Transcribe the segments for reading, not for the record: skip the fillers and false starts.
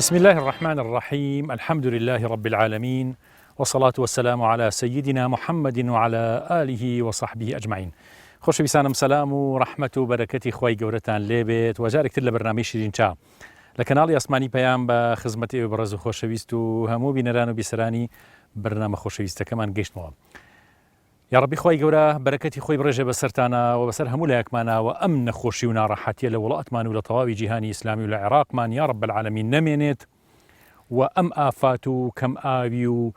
بسم الله الرحمن الرحیم الحمد لله رب العالمین والصلاة والسلام على سيدنا محمد وعلى آله وصحبه أجمعين خۆشەویستانم سەلام و ڕەحمەت و بەرەکەتی خوای گەورەتان لێبێت و جارێک تر لە بەرنامەی شیرین چا لە کەناڵی ئاسمانی پەیام بە خزمەتی ئێوەی بەڕێز و خۆشەویست و هەموو بینەران و بیسەرانی بەرنامە خۆشەویستەکەمان گەیشتمەوە یاڕەبی خوای گەورە بەرەکەتی خۆی بڕێژێ بەسەرتانا وە بەسەر هەموو لایەکمانا وە ئەم نەخۆشی و ناڕەحەتیە لە وڵاتمان و لە تەواوی جیهانی ئیسلامی و لە عێراقمان یاڕب العالمین نەمێنێت وە ئەم ئافات و کەم ئاوی و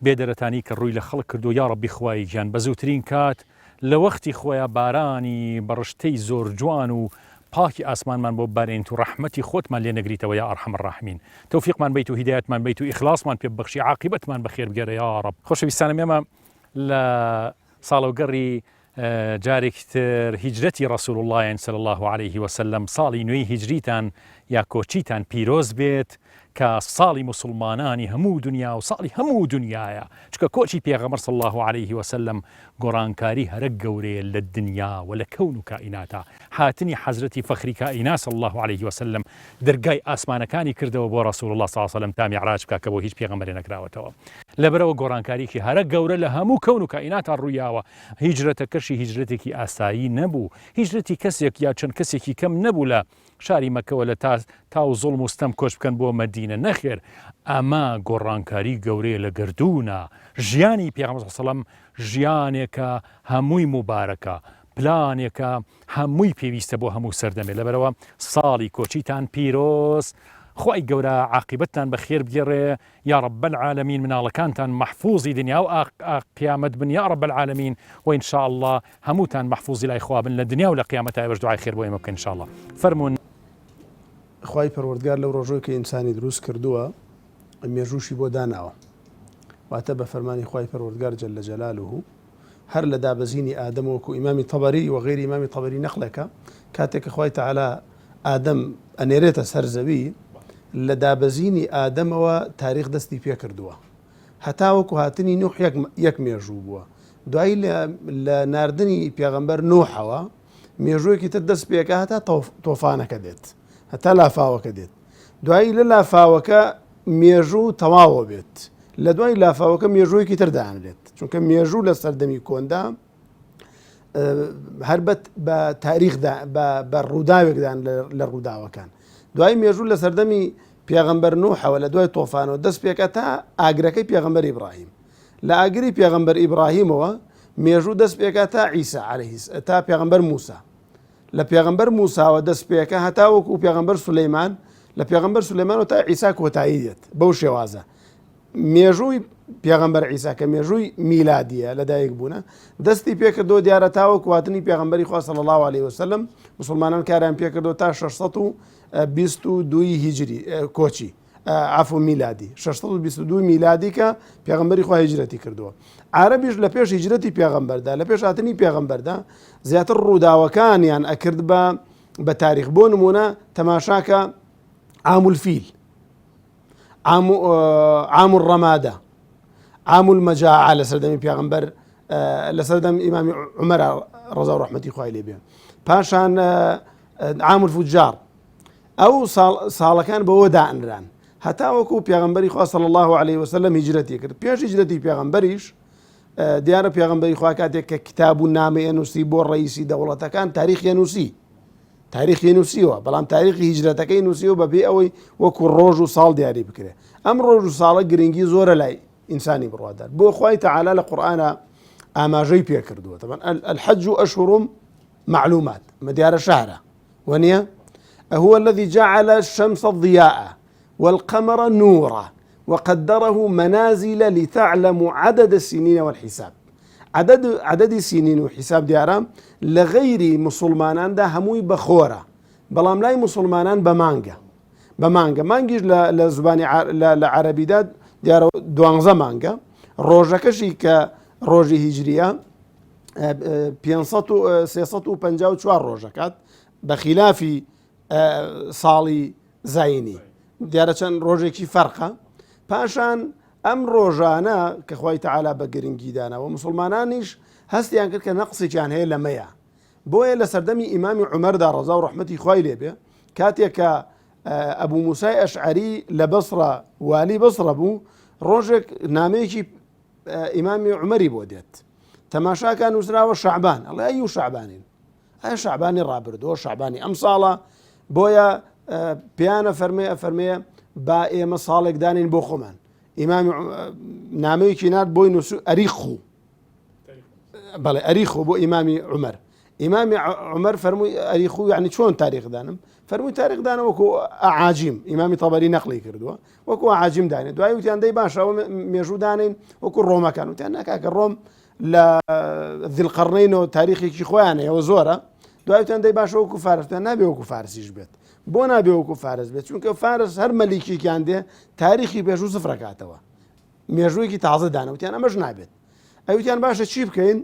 بێ دەرەتانی کە ڕووی لە خەڵک کردووە یاڕەبی خوای گیان بە زووترین کات لە وەختی خۆیا بارانی بەڕشتەی زۆر جوان و پاکی ئاسمانمان بۆ ببارێنیت و ڕەحمەتی خۆتمان لێ نەگریتەوە یا ارحم الراحمین تەوفیقمان بەیت و هیدایەتمان بەیت و ئیخلاسمان پێ ببەخشی عاقیبەتمان بەخێر بگێرە یاڕەب خۆشەویستانم ئێمە لە ساڵەوگەڕی جارێکی تر هیجرەتی ڕەسول اللە صلی اللە علیه وسلم ساڵی نوێی هیجریتان یا کۆچیتان پیرۆز بێت کە ساڵی موسڵمانانی هەموو دنیا و ساڵی هەموو دنیایە چونکە کۆچی پێغەمبەر صلی اللە علیه وسلم گۆڕانکاری هەرە گەورەیە لە دنیا و لە کەون و کائیناتا هاتنی حەزرەتی فەخری کائینات صلی اللە علیه وسلم دەرگای ئاسمانەکانی کردەوە بۆ ڕەسول اللە صلی اللە علیه وسلم تا میعراج بکا کە بۆ هیچ پێغەمبەرێ نەکراوەتەوە لەبەرئەوە گۆڕانکاریەکی هەرە گەورە لە هەموو کەون و کائیناتا ڕوویاوە هیجرەتەکەشی هیجرەتێکی ئاسایی نەبوو هیجرەتی کەسێک یا چەند کەسێکی کەم نەبوو لە شاری مەکەوە لە تا تاو زوڵم و ستەم کۆچ بکەن بۆ مەدینە نەخێر ئەمە گۆڕانکاری گەورەیە لە گەردوونە ژیانی پێغەمبەر صلی اللە علیه وسلم ژیانێکە هەمووی موبارەکە پلانێکە هەمووی پێویستە بۆ هەموو سەردەمێ لەبەرئەوە ساڵی کۆچیتان پیرۆز خوای گەورە عاقیبەتتان بەخێر بگێڕێ یاڕب العالمین مناڵەکانتان مەحفوزی دنیا و قیامەت بن یاڕب العالمین و ان شاء اللە هەمووتان مەحفوزی لای خوا بن لە دنیا و لە قیامەتا ئێوەش دوعای خێر بۆ ئێمە بکەن ان شاء اللە فەرموون. خوای پەروەردگار لەو ڕۆژەی کە ئینسانی دروست کردووە مێژووشی بۆ داناوە واتە بە فەرمانی خوای پەروەردگار جل جلاله هەر لە دابەزینی ئادەم وەکو ئیمامی تەبەری و غەیری ئیمامی تەبەری نەقلێکە کاتێک کە خوای تەعالا ئادەم ئەنێرێتە سەر زەوی لە دابەزینی ئادەمەوە تاریخ دەستی پێکردووە هەتا وەکو هاتنی نوح یەک یەک مێژوو بووە دوایی لە ناردنی پێغەمبەر نوحەوە مێژوویەکی تر دەست پێکە هەتا تۆفانەکە دێت هەتا لافاوەکە دێت دوایی لە لافاوەکە مێژوو تەواوە بێت لە دوای لافاوەکە مێژوویەکی تر دانرێت چونکە مێژوو لە سەردەمی کۆندا هەر بە تاریخدا بە ڕووداوێکدان لە ڕووداوەکان دوای مێژوو لە سەردەمی پێغەمبەر نوحەوە لە دوای تۆفانەوە دەست پێکە تا ئاگرەکەی پێغەمبەر ئیبراهیم لە ئاگری پێغەمبەر ئیبراهیمەوە مێژوو دەست پێکا تا عیسا عەلەیهی تا پێغەمبەر موسا لە پێغەمبەر موساوە دەست پێکە هەتا وەکو پێغەمبەر سولەیمان لە پێغەمبەر سولەیمانەوە تا عیسا کۆتایی دێت بەو شێوازە مێژووی پێغەمبەر عیسا کە مێژووی میلادیە لەدایک بوونە دەستی پێکردەوە دیارە تاوەکو هاتنی پێغەمبەری خوا صلی الله علیه وسلم مسلمانان کاریان پێکردەوە تا 622 هیجری کۆچی عەفو میلادی 622 میلادی کە پێغەمبەری خوا هیجرەتی کردووە عربیش لە پێش هیجرەتی پێغەمبەردا لە پێش هاتنی پێغەمبەردا زیاتر ڕووداوەکانیان ئەکرد بە بە تاریخ بۆ نمونە تەماشاکە عام الفیل عام عام الرمادە عام المجاعە لە سەردەمی پێغەمبەر لە سەردەم ئیمامی عومەر ڕەزا و ڕەحمەتی خوای لێ بێ پاشان عام الفجار ئەو ساڵەکان بەوە دائەنران هەتاوەکو پێغەمبەری خوا صلی الله علیه وسلم هیجرەتی کرد پێش هیجرەتی پێغەمبەریش دیارە پێغەمبەری خوا کاتێک کە کتاب و نامە ئەنووسی بۆ ڕئیسی دەوڵەتەکان تاریخی نووسی تاریخی نووسیوە بەڵام تاریخی هیجرەتەکەی نووسیوە بەبێ ئەوەی وەکو ڕۆژ و ساڵ دیاری بکرێ ئەم ڕۆژ و ساڵە گرنگی زۆرە لای ئینسانی بڕوادار بۆ خوای تەعالا لە قورئانا ئاماژەی پێکردووە تەبەن الحج أشهر معلومات مە دیارە شارە وەنیە هو الذي جعل الشمس ضياء والقمر نورا وقدره منازل لتعلموا عدد السنين والحساب عدد عددی سینین و حیساب دیارە لە غەیری مسلماناندا هەمووی بەخۆرە بەڵام لای مسلمانان بە مانگە بە مانگە مانگیش لە زبانی لە عەربیدا دیارە دوانزە مانگە ڕۆژەکەشی کە ڕۆژی هیجریە 354 ڕۆژەکات بە خلافی ساڵی زینی دیارە چەند ڕۆژێکی فەرقە پاشان ئەم ڕۆژانە کە خی تەعالا بە گرنگی دانەوە مسلمانانیش هەستیان کرد کە نەقسێکیان هەیە لەمەیە بۆیە لە سەردەمی ئیمامی عومەردا ڕەزا و ڕەحمەتی خوای لێ بێ کاتێک کە. ئەبوو موسای ئەشعری لە بەسرە والی بەسرە بوو ڕۆژێک نامەیەکی ئیمامی عومەری بۆ دێت تەماشاکە نووسراوە شعبان ئەڵێ ئەی و شعبانین ئایا شعبانی ڕابردووە شعبانی ئەم ساڵە بۆیە پیانە فەرمێ ئەفەرمێ با ئێمە ساڵێک دانین بۆ خۆمان ئیمامی نامەیەکی نات بۆی نووس ئەریخ و بەڵێ ئەریخۆ بۆ ئیمامی عمر ئیمامی عمر فەرمووی ئەریخو یعنی چۆن تاریخدانم فەرمووی تاریخدانە وەکو ئەعاجیم ئیمامی تەبەری نەقلی کردووە وەکو ئەعاجیم دانێ دوای وتیان دەی باشە ئەوە مێژوو دانین وەکو ڕۆمەکان وتیان ناکاکە ڕۆم لە ذیلقەرنەینەوە تاریخێکی خۆیان هەیە زۆرە دوای وتیان دەی باشە وەکو فارس وتیان نابێ وەکو فارسیش بێت بۆ نابێ وەکو فارس بێت چونکە فارس هەر مەلیکێکیان دێ تاریخی پێشوو سفرەکاتەوە مێژوویەکی تازە دانە وتیان ئەمەش نابێت ئەوتیان باشە چی بکەین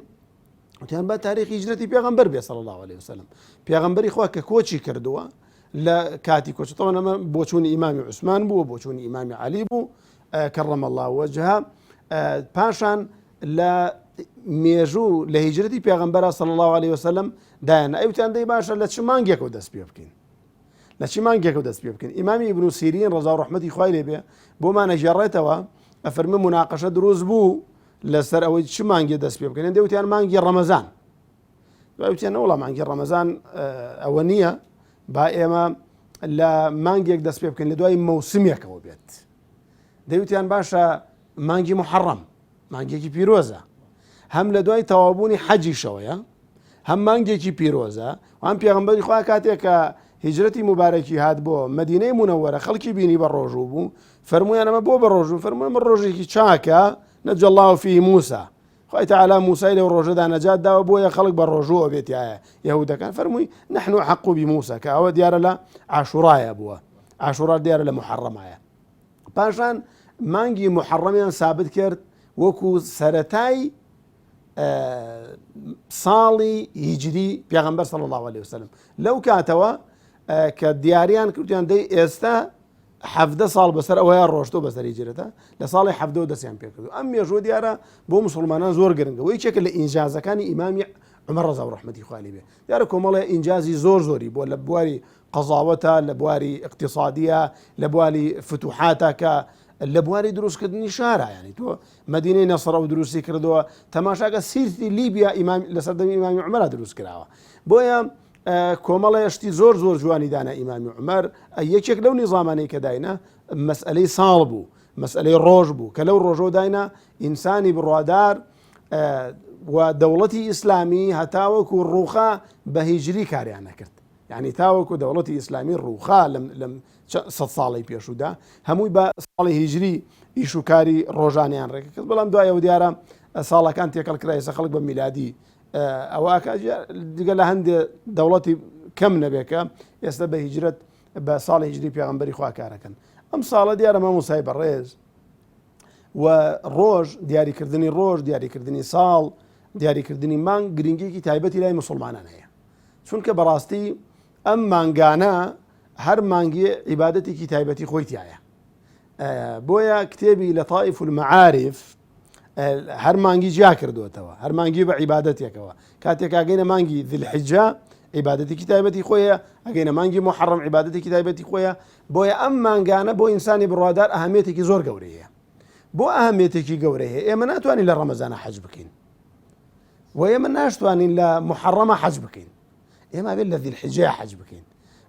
وتیان با تاریخی هیجرەتی پێغەمبەر بێ صلی الله علیه وسلم پێغەمبەری خوا کە کۆچی کردووە لە کاتی کۆچەوە ئەمە بۆچوونی ئیمامی عوسمان بوو بۆچوونی ئیمامی علی بوو کەڕەم الله وجهه پاشان لە مێژوو لە هیجرەتی پێغەمبەر صلی الله علیه وسلم دایان ئەوتیان دەی باشە لە چ مانگێکەوە دەست پێ بکەین لە چی مانگێکەوە دەست پێ بکەین ئیمامی ئیبن سیرین ڕەزا و ڕەحمەتی خوای لێ بێ بۆمانە گێڕێتەوە ئەفەرمێ مناقەشە دروست بوو لەسەر ئەوەی چ مانگێ دەست پێ بکەن دەوتیان مانگی ڕەمەزان دوای وتیان نەوەڵا مانگی ڕەمەزان ئەوە نییە با ئێمە لە مانگێک دەست پێ بکەین لە دوای مەوسمێکەوە بێت دەوتیان باشە مانگی محەڕەم مانگێکی پیرۆزە هەم لە دوای تەواوبوونی حەجیشەوەیە هەم مانگێکی پیرۆزە هەم پێغمبەری خوا کاتێک کە هیجرەتی مبارەکی هات بۆ مدینەی منەوەرە خەڵکی بینی بە ڕۆژوو بوو فەرموویان ئەمە بۆ بە ڕۆژوو فەرمووی ئەمە ڕۆژێکی چاکە نجا الله فيه موسى خوای تعالی موسای لەو ڕۆژەدا نەجات داوە بۆیە خەڵک بە ڕۆژوو ئەبێتایە یەهودەکان فەرمووی نحن أحق بموسى کە ئەوە دیارە لە عاشوڕایە بووە عاشوڕا دیارە لە محەڕەمایە پاشان مانگی محەڕەمیان سابت کرد وەکو سەرەتای ساڵی هیجری پێغەمبەر صلی الله علیه وسلم لەو کاتەوە کە دیاریان کردیان دەی ئێستا حەڤدە ساڵ بەسەر ئەوەیە ڕۆشتۆ بەسەر هیجرەتە لە ساڵی حەڤدەوە دەستیان پێکردو ئەم مێژووە دیارە بۆ مسلمانان زۆر گرنگە و یەکێکە لە ئینجازەکانی ئیمامی عمر ڕەزا و ڕەحمەتی خوای لێ بێ دیارە کۆمەڵێ ئینجازی زۆر زۆری بۆ لە بواری قەزاوەتە لە بواری اقتصادیە لە بواری فتوحاتە کە لە بواری دروستکردنی شارە ینی تۆ مدینەی نەسڕە و دروستی کردووە تەماشاکە سیرتی لیبیا ئیمام لەسەر دەمی ئیمامی عمرە دروست کراوە بۆیە کۆمەڵێ شتی زۆر زۆر جوانی دانا ئیمامی عومەر یەکێک لەو نیزامانەی کە داینا مەسئلەی ساڵ بوو مەسئلەی ڕۆژ بوو کە لەو ڕۆژەوە داینا ئینسانی بڕوادار و دەوڵەتی ئیسلامی هەتاوەکو ڕوخا بە هیجری کاریان نەکرد یعنی تاوەکو دەوڵەتی ئیسلامی ڕوخا لەم لەم سە ساڵی پێشودا هەمووی بە ساڵی هیجری ئیش و کاری ڕۆژانیان ڕێکە بەڵام دوایەوە دیارە ساڵەکان تێکەڵ کرایسە خەڵک بە میلادی ئەوە دیگە لە هەندێ دەوڵەتی کەم نەبێت کە ئێستا بە هیجرەت بە ساڵی هیجری پێغەمبەری خوا کارەکەن ئەم ساڵە دیارە مامۆسای بەڕێز و ڕۆژ دیاریکردنی ڕۆژ دیاریکردنی ساڵ دیاریکردنی مانگ گرنگێکی تایبەتی لای مسلمانان هەیە چونکە بەڕاستی ئەم مانگانە هەر مانگی عیبادەتێکی تایبەتی خۆی تایە بۆیە کتێبی لە تائیف المعارف هەر مانگی جیا کردوێتەوە هەر مانگی بە عیبادەتێکەوە کاتێک ئاگەینە مانگی ذیلحجە عیبادەتێکی تایبەتی خۆیە ئەگەینە مانگی محەڕەم عیبادەتێکی تایبەتی خۆیە بۆیە ئەم مانگانە بۆ ئینسانی بڕوادار ئەهمیەتێکی زۆر گەورەیە بۆ ئەهمیەتێکی گەورەیە ئێمە ناتوانین لە ڕەمەزانە حەج بکەین و ئێمە ناشتوانین لە محەڕەمە حەج بکەین ئێمە بێت لە ذیلحجەیە حەج بکەین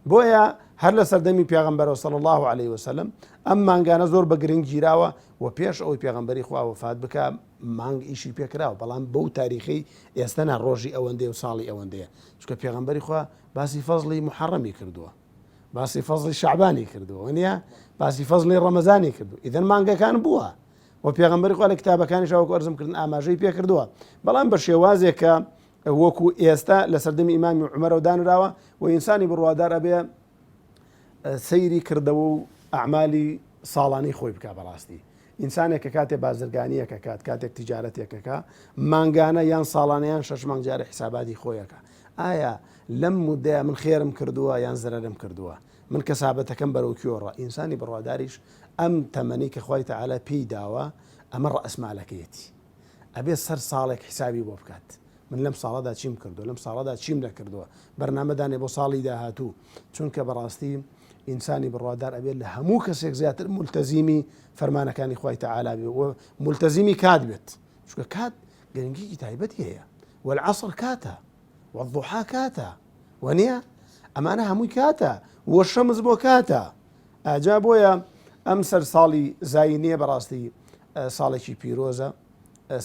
بۆیە هەر لە سەردەمی پێغەمبەرەوە صلی الله علیه وسلم ئەم مانگانە زۆر بە گرنگ گیراوە و پێش ئەوەی پێغەمبەری خوا وەفات بکە مانگ ئیشی پێکراوە بەڵام بەو تاریخی ئێستا نا ڕۆژی ئەوەندەیە و ساڵی ئەوەندەیە چونکە پێغەمبەری خوا باسی فەزڵی محەڕەمی کردووە باسی فەزڵی شعبانی کردووە نیە باسی فەزڵی ڕەمەزانی کردو ئیدەن مانگەکان بووە و پێغەمبەری خوا لە کتابەکانی شاوەکو ئەرزم کردن ئاماژەی پێکردووە بەڵام بە شێوازێک کە وەکو ئێستا لە سەردەمی ئیمامی عومەرەوە دانراوە و ئینسانی بڕوادار ئەبێ سەیری کردەوە و ئەعمالی ساڵانی خۆی بک بەڕاستی ئینسانێک کە کاتێ بازرگانیەکە کات کاتێک تیجارەتێکەکە مانگانە یان ساڵانە یان شەش مانگ جارە حیساباتی خۆیەکە ئایا لەم مدەیە من خێرم کردووە یان زەرەرم کردووە من کەسابەتەکەم بەرەو کوێڕە ئینسانی بڕواداریش ئەم تەمەنی کە خوای تەعالا پێی داوە ئەمە ڕەئسمالەکەیەتی ئەبێ سەر ساڵێک حیسابی بۆ بکات من لەم ساڵەدا چیم کردووە لەم ساڵەدا چیم نەکردووە بەرنامە دانێ بۆ ساڵی داهاتوو چونکە بەڕاستی. ئینسانی بڕوادار ئەبێت لە هەموو کەسێک زیاتر ملتەزیمی فەرمانەکانی خوای تەعالا بێ و ملتەزیمی کات بێت چونکە کات گرنگیکی تایبەتی هەیە والعصر کاتە والضحى کاتە وەنیە ئەمانە هەمووی کاتە وەشەمز بۆ کاتە ئاجا بۆیە ئەم سەر ساڵی زینیە بەڕاستی ساڵێکی پیرۆزە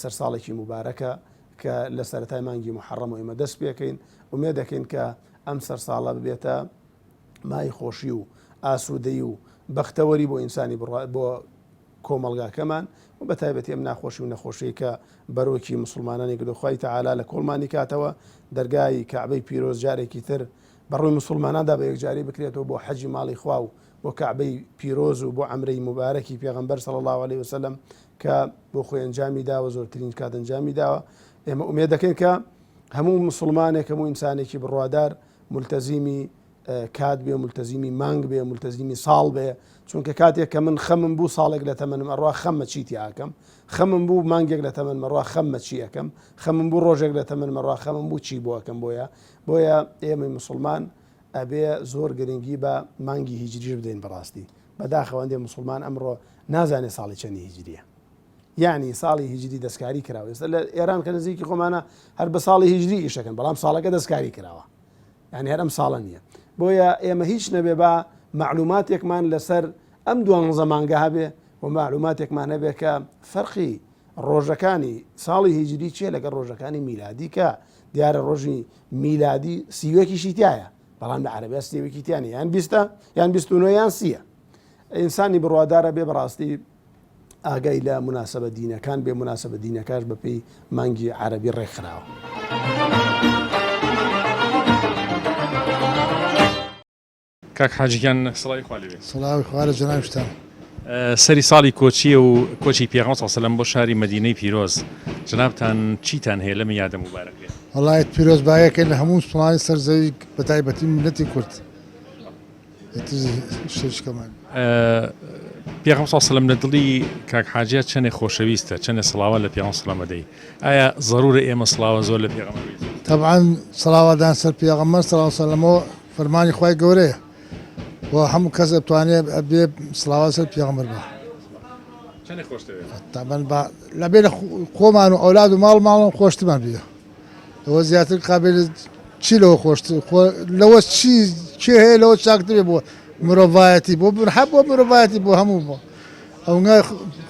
سەر ساڵێکی مبارەکە کە لە سەرەتای مانگی محەڕەم و ئێمە دەست پێکەین ئومێ دەکەین کە ئەم سەر ساڵە ببێتە مای خۆشی و ئاسوودەی و بەختەوەری بۆ ئینسانی بۆ کۆمەڵگاکەمان و بە تایبەتی ئەم ناخۆشی و نەخۆشیەی کە بەرۆکی موسڵمانانی گرتوە خوای تەعالا لە کۆڵمانی کاتەوە دەرگای کەعبەی پیرۆز جارێکی تر بە ڕووی موسڵماناندا بە یەکجاری بکرێتەوە بۆ حەجی ماڵی خوا و بۆ کەعبەی پیرۆز و بۆ عەمرەی موبارەکی پێغەمبەر صلی اللە علیه وسلم کە بۆ خۆی ئەنجامی داوە زۆرترین کات ئەنجامی داوە ئێمە ئومێد دەکەین کە هەموو مسلمانێک هەموو ئینسانێکی بڕوادار ملتەزیمی کات بێ ملتەزیمی مانگ بێ ملتەزیمی ساڵ بێ چونکە کاتێک کە من خەمم بوو ساڵێک لە تەمەنم ئەڕوا خەمە چی تیاکەم خەمم بوو مانگێک لە تەمەن مەڕوا خەمە چی ئەەکەم خەمم بوو ڕۆژێک لە تەمەن مەڕوا خەمم بوو چی بۆ ئەەکەم بۆیە بۆیە ئێمەی مسلمان ئەبێ زۆر گرنگی بە مانگی هیجریش بدەین بەڕاستی بەداخەوە هەندێ مسلمان ئەمڕۆ نازانێ ساڵی چەندی هیجریە یعنی ساڵی هیجری دەستکاری کراوە ئێستا لە ئێران کە نزیکی خۆمانە هەر بە ساڵی هیجری ئیشەکەن بەڵام ساڵەکە دەستکاری کراوە یعنی هەر ئەم ساڵە نییە بۆیە ئێمە هیچ نەبێ با معلوماتێکمان لەسەر ئەم دوانزە مانگە هەبێ و معلوماتێکمان هەبێ کە فەرقی ڕۆژەکانی ساڵی هیجری چیە لەگەڵ ڕۆژەکانی میلادی کە دیارە ڕۆژی میلادی سیوەکیشی تایە بەڵام لە عەربیا سیوەکی تیانە یان بیستە یان 29 یان سیە ئینسانی بڕوادارە بێ بەڕاستی ئاگای لە موناسەبە دینەکان بێ موناسەبە دینەکاش بە پێی مانگی عەرەبی ڕێکخراوە. کاک حاجی گیان سڵاوی خوا لێبێ. سڵاوی خوا لە جەنابیشتان. سەری ساڵی کۆچیە و کۆچی پێغەمبەر صلی اللە علیە وسلم بۆ شاری مەدینەی پیرۆز جەنابتان چیتان هەیە لەم یادە موبارەکەیە؟ وەڵا پیرۆزباییەکەین لە هەموو موسڵمانانی سەر زەوی بەتایبەتی میللەتی کورد. پێغەمبەر صلی سلم لە دڵی کاک حاجیە چەنێ خۆشەویستە چەنێ سڵاوە لە پێغەمبەر سلام ئەدەی ئایا زەرورە ئێمە سڵاوە زۆر لە پێغەمبەر بێت طبعا سڵاوادان سەر پێغەمبەر صلی الله علیه وسلم فەرمانی خوای گەورەیە و هەموو کەس ئەتوانێ ئەبێ سڵاوە سەر پێغەمبەر بە چەنێ خۆش دەوێت طبعا با لەبێ لە خۆمان و ئەولاد و ماڵ ماڵم خۆشترمان بێ لەوە زیاتر قابل چی لەوە خۆشتر خۆ لەوە چی چێ هەیە لەوە چاکترێ بۆ مرۆڤایەتی بۆ هەر بۆ مرۆڤایەتی بۆ هەموو بۆ ئەوە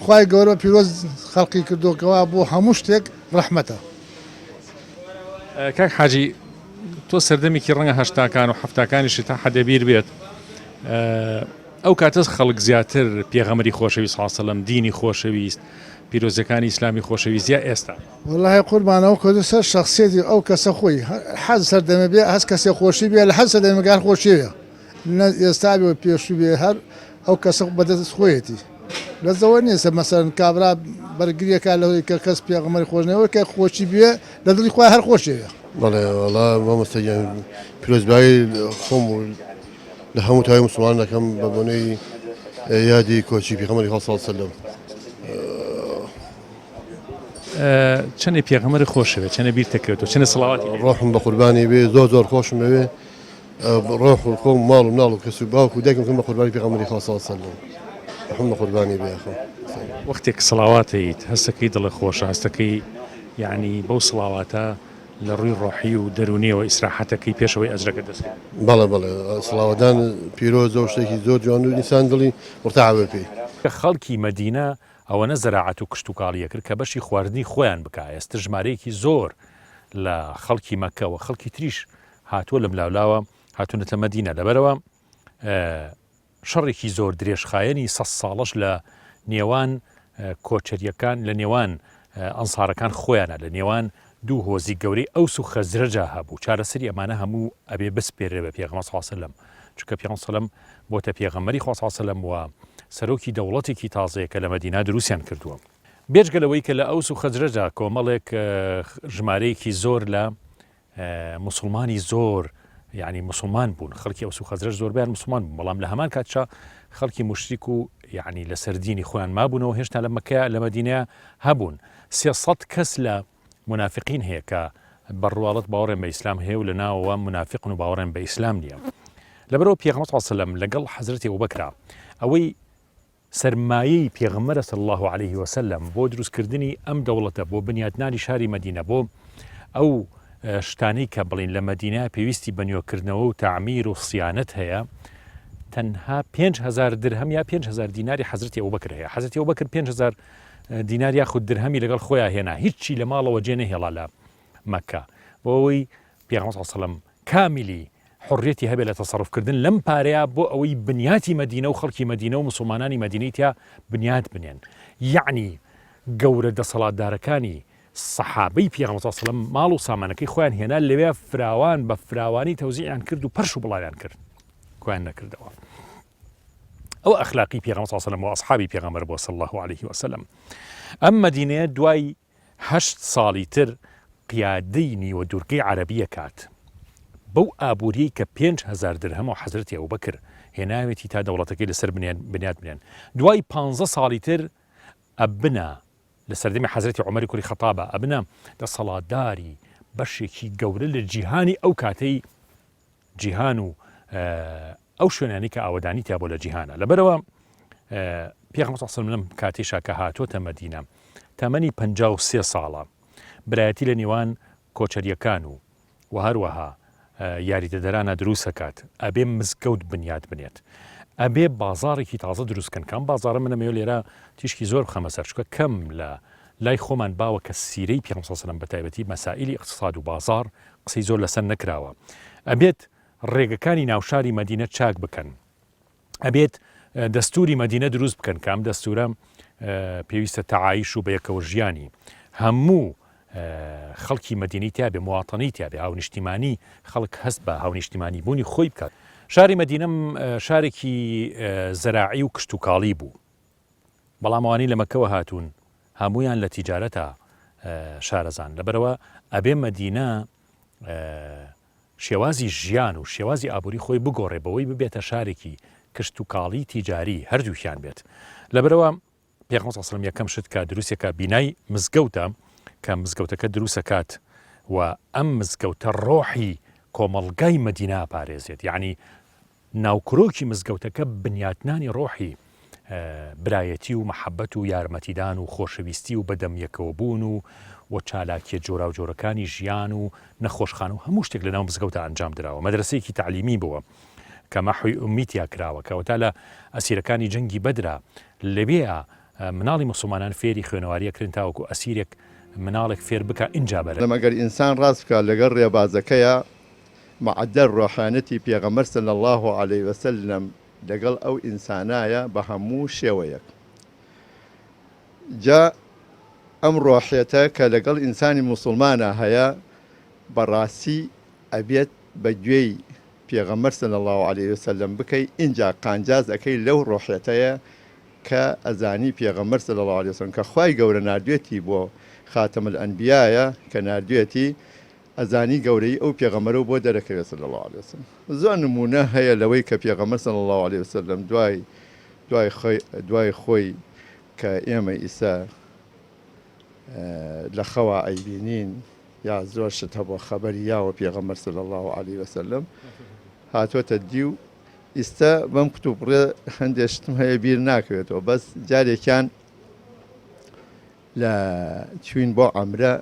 خوای گەورە پیرۆز خەڵقی کردۆکەوە بۆ هەموو شتێک ڕەحمەتە. کاک حاجی تۆ سەردەمێکی ڕەنگە هەشتاکان و حەفتاکانیشی تا حەدێ بیر بێت ئەو کاتەس خەڵک زیاتر پێغەمبەری خۆشەویست صلی سەلەم دینی خۆشەویست پیرۆزیەکانی ئیسلامی خۆشەویست یا ئێستا؟ وەڵاهی قوربان ئەو کەوتە سەر شەخسیەتی ئەو کەسە خۆی هەر سەردەمێ بێ هەس کەسێ خۆشی بێ لە هەر سەردەمێک هەر خۆشی بێ نە ئێستا بێ و پێشوو بێ هەر ئەو کەسە بەدەست خۆیەتی لەزەوە نییە سە مەسەرەن کابرا بەرگریەکە لەوەی کە کەس پێغەمبەری خۆش نەوە کە خۆشی بێ لە دڵی خۆی هەر خۆشی بێ. بەڵێ وەڵا مامۆستا گیان پیرۆزبایی خۆم و لە هەموو تاوی مسلمان دەکەم بە بۆنەی یادی کۆچی پێغەمبەری خوا صلی سلم. چەنێ پێغەمبەر خۆشەوێ چەنێ بیر تەکەوێتەوە چەنێ سڵاواتی لێ ڕۆحم بە قوربانی بێ زۆر زۆر خۆشم ئەوێ ڕۆح و خۆم ماڵ و مناڵ و کەس و باوک و دایکم کەم بە قوربانی پێغەمبەری خوا صلی سلم ڕۆحم بە قوربانی بێ ئەخۆ وەختێک سڵاواتەیت هەستەکەی دڵە خۆشە هەستەکەی یعنی بەو سڵاواتە لە ڕووی ڕۆحی و دەروونیەوە ئیسراحەتەکەی پێش ئەوەی ئەجرەکەت دەست کەوێت. بەڵێ بەڵێ سڵاوەدان پیرۆزە و شتێکی زۆر جوان و ئینسان دڵی مورتاحە بێ پێی. خەڵکی مەدینە ئەوەنە زەراعەت و کشتوکاڵی ئەکرد کە بەشی خواردنی خۆیان بکا، ئێستە ژمارەیەکی زۆر لە خەڵکی مەککە و خەڵکی تریش هاتووە لەملاولاوە هاتوونەتە مەدینە لەبەرئەوە شەڕێکی زۆر درێژخایەنی سەد ساڵەش لە نێوان کۆچەرییەکان، لە نێوان ئەنسارەکان خۆیانا، لە نێوان دوو هۆزی گەورەی ئەوس و خەزرەجا هەبوو، چارەسەری ئەمانە هەموو ئەبێ بسپێررێ بە پێغەمبەر صلی اللە علیە وسلم، چونکە پێغەمبەر صلی اللە علیە وسلم بۆتە پێغەمبەری خوا صلی اللە علیە وسلم و سەرۆکی دەوڵەتێکی تازەیە کە لە مەدینە دروستیان کردووە. بێجگە لەوەی کە لە ئەوس و خەزرەجا کۆمەڵێک ژمارەیەکی زۆر لە موسڵمانی زۆر یعنی موسڵمان بوون خەڵکی ئەوس و خەزرەج زۆربیان موسڵمان بوون بەڵام لە هەمان کاتشا خەڵکی موشریک و یعنی لەسەر دینی خۆیان مابوونەوە هێشتا لە مەکە لە مەدینە هەبوون 300 کەس لە منافقین هەیە کە بە ڕواڵەت باوەڕێن بە ئیسلام هەیە و لە ناوەوە منافقن و باوەڕێن بە ئیسلام نییە. لەبەرئەوە پێغەمبەر صلی اللە علیە وسلم لەگەڵ حەزرەتی ئەبوبەکرا ئەوەی سەرمایەی پێغەمبەرە صلی اللە علیه وسلم بۆ دروستکردنی ئەم دەوڵەتە بۆ بنیاتنانی شاری مەدینە بۆ ئەو شتانەی کە بڵین لە مەدینە پێویستی بە نوێکردنەوە و تەعمیر و صیانەت هەیە تەنها 5000 درهەم یا 5000 دیناری حەزرەتی ئەبوبەکر هەیە حەزرەتی ئەبوبەکر 5000 دینار یاخود درهەمی لەگەڵ خۆیان هێنا هیچی لە ماڵەوە جێ نەهێڵا لە مەکە بۆ ئەوەی پێغەمبەر صلی اللە علیه وسلم کامیلی حوڕیەتی هەبێ لە تەسەروف کردن لەم پارەیە بۆ ئەوەی بنیاتی مەدینە و خەڵکی مەدینە و موسڵمانانی مەدینەی تیا بنیات بنێن یەعنی گەورە دەسەڵاتدارەکانی سەحابەی پێغەمبەر صلی اللە علیه وسلم ماڵ و سامانەکەی خۆیان هێنا لەوێ فراوان بە فراوانی تەوزیعیان کرد و پەرش و بڵاویان کرد کۆیان نەکردەوە ئەو ئەخلاقی پێغەمبەر صلی اللە علیه وسلم و ئەصحابی پێغەمبەر بۆ صلی الله علیه وسلم ئەم مەدینەیە دوای هەشت ساڵی تر قیادەی نیوە دوورگەی عەرەبی ئەکات بەو ئابووریەی کە 5000 درهەم و حەزرەتی ئەبوبەکر هێناوێتی تا دەوڵەتەکەی لەسەر بنیات بنێن دوای پانزە ساڵی تر ئەبنە لە سەردەمی حەزرەتی عومەری کوڕی خەتابا ئەبنە دەسەڵاتداری بەشێکی گەورە لە جیهانی ئەو کاتەی جیهان و ئەو شوێنانی کە ئاوەدانی تیا بۆ لە جیهانە لەبەرەوە پێغەمبەر صلی الله علیه و لەم کاتێشا کە هاتۆتە مەدینە تەمەنی 53 ساڵە برایەتی لە نێوان کۆچەریەکان و و هەروەها یاریدەدەرانە دروستەکات ئەبێ مزگەوت بنیات بنێت ئەبێ بازاڕێکی تازە دروستکەن کام بازاڕە منەمەوێ لێرە تیشکی زۆر بخەمە سەر چکە کەم لە لای خۆمان باوە کە سیرەی پێغەمبەر صلی الله علیه و سلم بە تایبەتی مەسائیلی اقتصاد و بازاڕ قسەی زۆر لەسەر نەکراوە ئەبێت ڕێگەکانی ناوشاری مەدینە چاک بکەن ئەبێت دەستوری مەدینە دروست بکەن کە ئەم دەستورە پێویستە تەعایش و بەیەکەوە ژیانی هەموو خەڵکی مەدینەی تیاێ مواطنی تیاێ هاونیشتیمانی خەڵک هەست بە هاونیشتیمانی بوونی خۆی بکات شاری مەدینەم شارێکی زەراعی و کشتتوکاڵی بوو بەڵام ئەوانەی لە مەکەوە هاتوون هەموویان لە تیجارەتا شارەزان لەبەرئەوە ئەبێ مەدینە شێوازی ژیان و شێوازی ئابووری خۆی بگۆڕێ بەوەی ببێتە شارێکی کشتوکاڵی تیجاری هەردووکیان بێت لەبەرئەوە پێغەمبەر صلی الله یەکەم شت کە دروستێکە بینای مزگەوتە کە مزگەوتەکە دروستەکات و ئەم مزگەوتە ڕۆحی کۆمەڵگای مەدینە پارێزێت یعنی ناوکرۆکی مزگەوتەکە بنیاتنانی ڕۆحی برایەتی و مەحەبەت و یارمەتیدان و خۆشەویستی و بەدەم یەکەوەبوون و و چالاکیە جۆراوجۆرەکانی ژیان و نەخۆشخانە و هەموو شتێک لەناو مزگەوتا ئەنجام دراوە مەدرەسەیەکی تەعلیمی بووە کە مەحوی ئومی تیا کراوە کە ئەوەتا لە ئەسیرەکانی جەنگی بەدرا لەوێیا مناڵی موسڵمانان فێری خوێنەواری ئەکرێن تاوەکو ئەسیرێک مناڵێک فێر بکا ئینجا بەرە. ئەگەر ئینسان ڕاست بکا لەگەڵ ڕێبازەکەیا مەعەدەل ڕۆحانەتی پێغەمبەر صلی اللە علیە وسلم لەگەڵ ئەو ئینسانایە بە هەموو شێوەیەک جا ئەم ڕۆحیەتە کە لەگەڵ ئینسانی موسڵمانا هەیە بەڕاستی ئەبێت بە گوێی پێغەمبەر صلی اللە علیە وسلم بکەی ئینجا قانجاز ئەکەی لەو ڕۆحیەتەیە کە ئەزانی پێغەمبەر صلی اللە علیە وسلم کە خوای گەورە ناردوێتی بۆ خاتم الانبیایە کە ناردوێتی ئەزانی گەورەیی ئەو پێغەمبەرەو بۆ دەرەکەوێت صلی اللە علیە وسلم زۆر نموونە هەیە لەوەی کە پێغەمبەر صلی اللە علیە وسلم دوای دوای خۆی دوای خۆی کە ئێمە ئیسە لە خەوا ئەیبینین یا زۆر شت هەبووە خەبەری یاوە پێغەمبەر صلی اللە علیە وسلم هاتۆتە دی و ئیستە بەم کتوپڕێ هەندێ شتم هەیە بیر ناکەوێتەوە بەس جارێکیان لە چوین بۆ عەمرە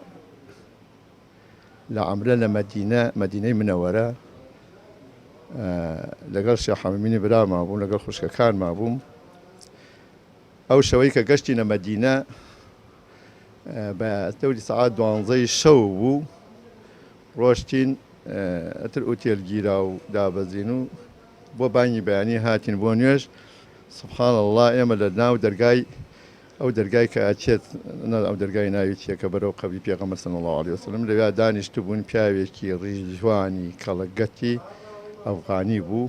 لە عەمرە لە مەدینە، مەدینەی منەوەرە، لەگەڵ شێخ حەمەمینی براما بووم، لەگەڵ خوشکەکانما بووم. ئەو شەوەی کە گەشتینە مەدینە بە دەوری سەعات دوانزەی شەو بوو، ڕۆشتین ئەتر ئوتێل گیرا و دابەزین و بۆ بانگی بەیانی هاتین بۆ نوێژ. سبحان اللە ئێمە لە ناو دەرگای ئەو دەرگای کە ئەچێت نازانم ئەو دەرگای ناوی چیە کە بەرەو قەبری پێغەمبەر صلی اللە علیە وسلم لەویا دانیشتبوون پیاوێکی ڕیش جوانی کەڵەگەتی ئەفغانی بوو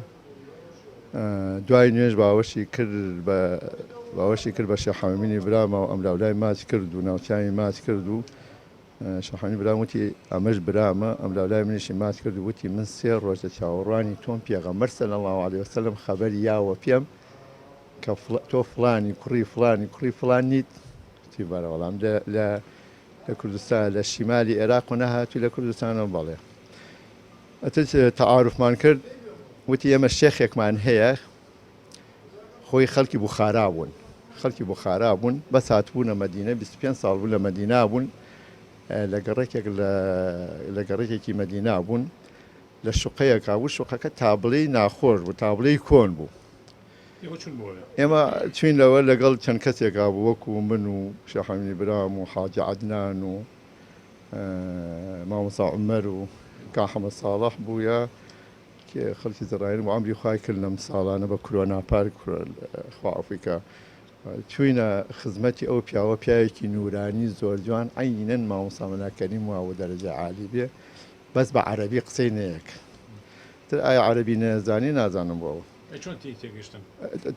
دوای نوێژ باوەشی کرد بە باوەشی کرد بە شێخ حەمەمینی براما و ئەملاولای ماچ کرد و ناوچاوی ماچ کرد و شەحانی برام وتی ئەمەش برامە ئەملاولای منیشی ماچ کرد و وتی من سێ ڕۆژ لە چاوەڕوانی تۆم پێغەمبەر صلی اللە علیە وسلم خەبەری یاوە پێم کە تۆ فڵانی کوڕی فڵانی کوڕی فڵان نیت؟ وتی بەڵێ وەڵام لە لە لە کوردستان لە شیمالی ئێراق و نەهاتووی لە کوردستانەوە بەڵێ ئەتر تەعاروفمان کرد. وتی ئێمە شێخێکمان هەیە خۆی خەڵکی بوخارا بوون خەڵکی بوخارا بوون بەس هاتبوونە مەدینە 25 ساڵ بوو لە مەدینا بوون لە گەڕەکێک لە گەڕەکێکی مەدینا بوون لە شوقەیەکا بوو شوقەکە تابڵێی ناخۆش بوو تابڵێی کۆن بوو ئێمە چوین لەوە لەگەڵ چەند کەسێکا بوو وەکو من و شێخ حەمید برام و حاجی عەدنان و مامۆستا عومەر و کا حەمە ساڵح بوو یا خەڵکی زڕاین بوو ئەمری خوای کرد لەم ساڵانە بە کرۆنا پارک خوا عەفوی کە چوینە خزمەتی ئەو پیاوە پیاوێکی نورانی زۆر جوان عەینەن مامۆستا مەلا کەریم وابوو دەرەجە عالی بێ بەس بە عەرەبی قسەی نەیەکرد تر ئایا عەرەبی نەیەزانی نازانم بۆ ئەوە. ئەی چۆن تێی تێگەشتن؟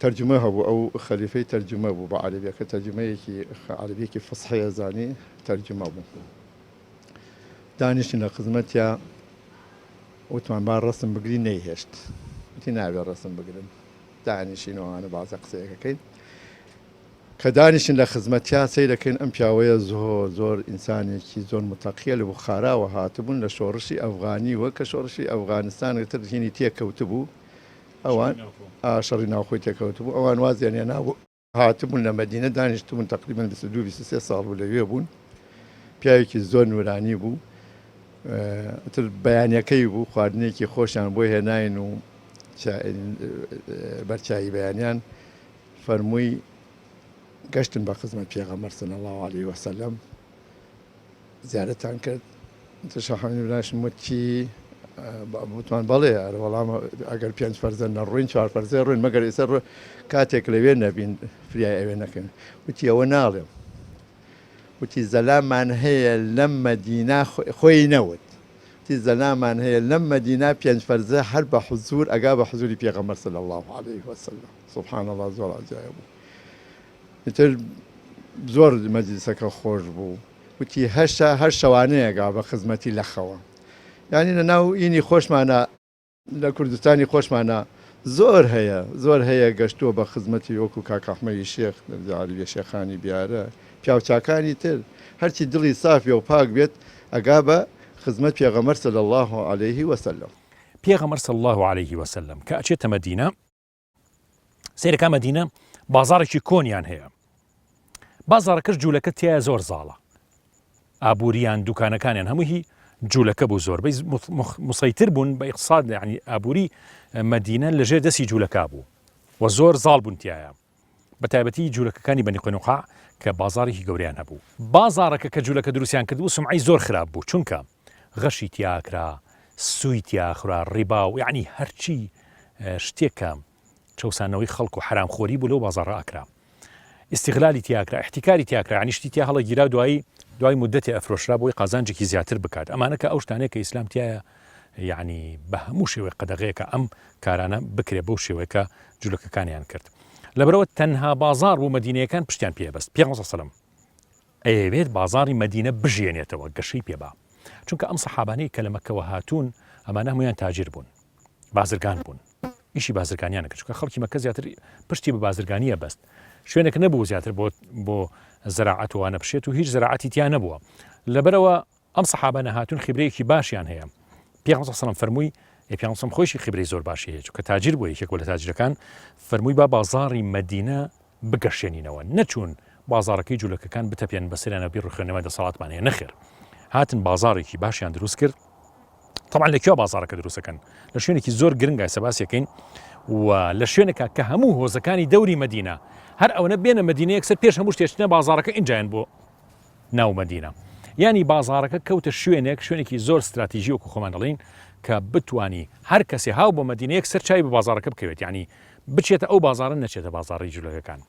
تەرجومە هەبوو ئەو خەلیفەی تەرجومە بوو بە عەرەبیەکە تەرجومەیەکی عەرەبیەکی فسحی ئەزانی تەرجومە بوو دانیشتین لە خزمەتیا وتمان با ڕەسم بگری نەیهێشت وتی نابێ ڕەسم بگرن دانیشین و ئەوانە بازە قسەیەکەکەین کە دانیشتین لە خزمەتیا سەیرەکەین ئەم پیاوەیە زۆر زۆر ئینسانێکی زۆر متەقیە لە بوخاراوە هاتبوون لە شۆڕشی ئەفغانی وە کە شۆڕشی ئەفغانستان تر هینی تێکەوتبوو ئەوان شەڕی ناوخۆی تێکەوتبوو ئەوان وازیان هێنابوو هاتبوون لە مەدینە دانیشتبوون تقریبا 22 23 ساڵ بوو لەوێ بوون پیاوێکی زۆر نورانی بوو تر بەیانەکەی بوو خواردنێکی خۆشیان بۆ هێناین و بەرچایی بەیانیان فەرمووی، گەشتن بە خزمەت پێغەمبەر صلی اللە علیە وسلم زیارەتان کرد؟ شاحەمید براشم وتی، وتمان بەڵێ ئەرە وەڵام ئەگەر پێنج فەرزە نەڕۆین چوار فەرزە ڕۆین مەگەر ئێستا ڕۆ کاتێک لەوێ نەبین فریای ئەوێ نەکەین وتی ئەوە ناڵێم وتی زەلامان هەیە لەم مەدینا خۆی نەوت وتی زەلامان هەیە لەم مەدینا پێنج فەرزە هەر بە حزور ئەگا بە حزوری پێغەمبەر صلی اللە علیه وسلم سبحان اللە زۆر عجایب بوو ئیتر زۆر مەجلیسەکە خۆش بوو وتی هەشتا هەر شەوانەیەگا بە خزمەتی لەخەوە یعنی لە ناو ئینی خۆشمانە لە کوردستانی خۆشمانە زۆر هەیە زۆر هەیە گەشتووە بە خزمەتی وەکو کاک ئەحمەدی شێخ عەربیە شێخانی بیارە پیاوچاکانی تر هەرچی دڵی سافی و پاک بێت ئەگا بە خزمەت پێغەمبەر صلی اللە علیه وسلم. پێغەمبەر صلی اللە علیه وسلم کە ئەچێتە مەدینە سەیرەکە مەدینە بازاڕێکی کۆنیان هەیە بازاڕەکەش جوولەکە تایە زۆر زاڵە ئابووریان دوکانەکانیان هەمووی جوولەکە بوو زۆربەی مسەیتر بوون بە ئیقتصاد یعنی ئابووری مەدینە لەژێر دەستی جوولەکە بوو و زۆر زاڵ بوون تایە بە تایبەتی جوولەکەکانی بەنی قەینوقاع کە بازاڕێکی گەورەیان هەبوو. بازاڕەکە کە جوولەکە دروستیان کردبوو سومعەی زۆر خراپ بوو چونکە غەشی تیا کرا، سووی تیا خورا، ڕیبا و یەعنی هەرچی شتێک کە چەوساندنەوەی خەڵک و حەرامخۆری بوو لەو بازاڕە ئەکرا. ئیستیغلالی تیا کرا، ئیحتیکاری تیا کرا، یەعنی شتی تیا هەڵەگیرا و دوایی دوای مودەتێ ئەفرۆشرا بۆی قازانجێکی زیاتر بکات. ئەمانە کە ئەو شتانەیە کە ئیسلام تیایە یەعنی بە هەموو شێوەیەک قەدەغەیە کە ئەم کارانە بکرێ بەو شێوەیە کە جولەکەکانیان کرد. لەبەرئەوە تەنها بازاڕ بوو مەدینەیەکان پشتیان پێ بەست. پێغەمبەر صلی اللە علیە و سلم ئەیەوێت بازاڕی مەدینە بژیێنێتەوە، گەشەی پێ با. چونکە ئەم سەحابانەی کە لە مەککەوە هاتوون ئەمانە هەموویان تاجر بوون، بازرگان بوون، ئیشی بازرگانیان ئەکرد، چونکە خەڵکی مەککە زیاتر پشتی بە بازرگانی ئەبەست، شوێنێک نەبوو زیاتر بۆ بۆ زەراعەت و وانە بشێت و هیچ زەراعەتی تیا نەبووە. لەبەرئەوە ئەم سەحابانە هاتوون خیبرەیەکی باشیان هەیە پێغەمبەر صلی الله فەرمووی ئەی پێغەمبەر صلی خۆیشی خیبرەی زۆر باشی هەیە چونکە تاجر بووە یەکێک بووە لە تاجرەکان فەرمووی با بازاڕی مەدینە بگەشێنینەوە نەچوون بازاڕەکەی جولەکەکان بتەپێن بەسەریانە بیڕوخێنەوە دەسەڵاتمان هەیە نەخێر هاتن بازاڕێکی باشیان دروست کرد طبعا لە کوێ بازاڕەکە دروستەکەن لە شوێنێکی زۆر گرنگای سەباسیەکەین و لە شوێنێکا کە هەموو هۆزەکانی دەوری مەدینە هەر ئەوەنە بێنە مەدینە یەکسەر پێش هەموو شتێشتنە بازاڕەکە ئینجایان بۆ ناو مەدینە. یانی بازاڕەکە کەوتە شوێنێک، شوێنێکی زۆر ستراتیژی وەکو خۆمان دەڵێین کە بتوانی هەر کەسێ هاو بۆ مەدینە یەکسەر چاوی بە بازاڕەکە بکەوێت، یانی بچێتە ئەو بازاڕە نەچێتە بازاڕی جولەکەکان.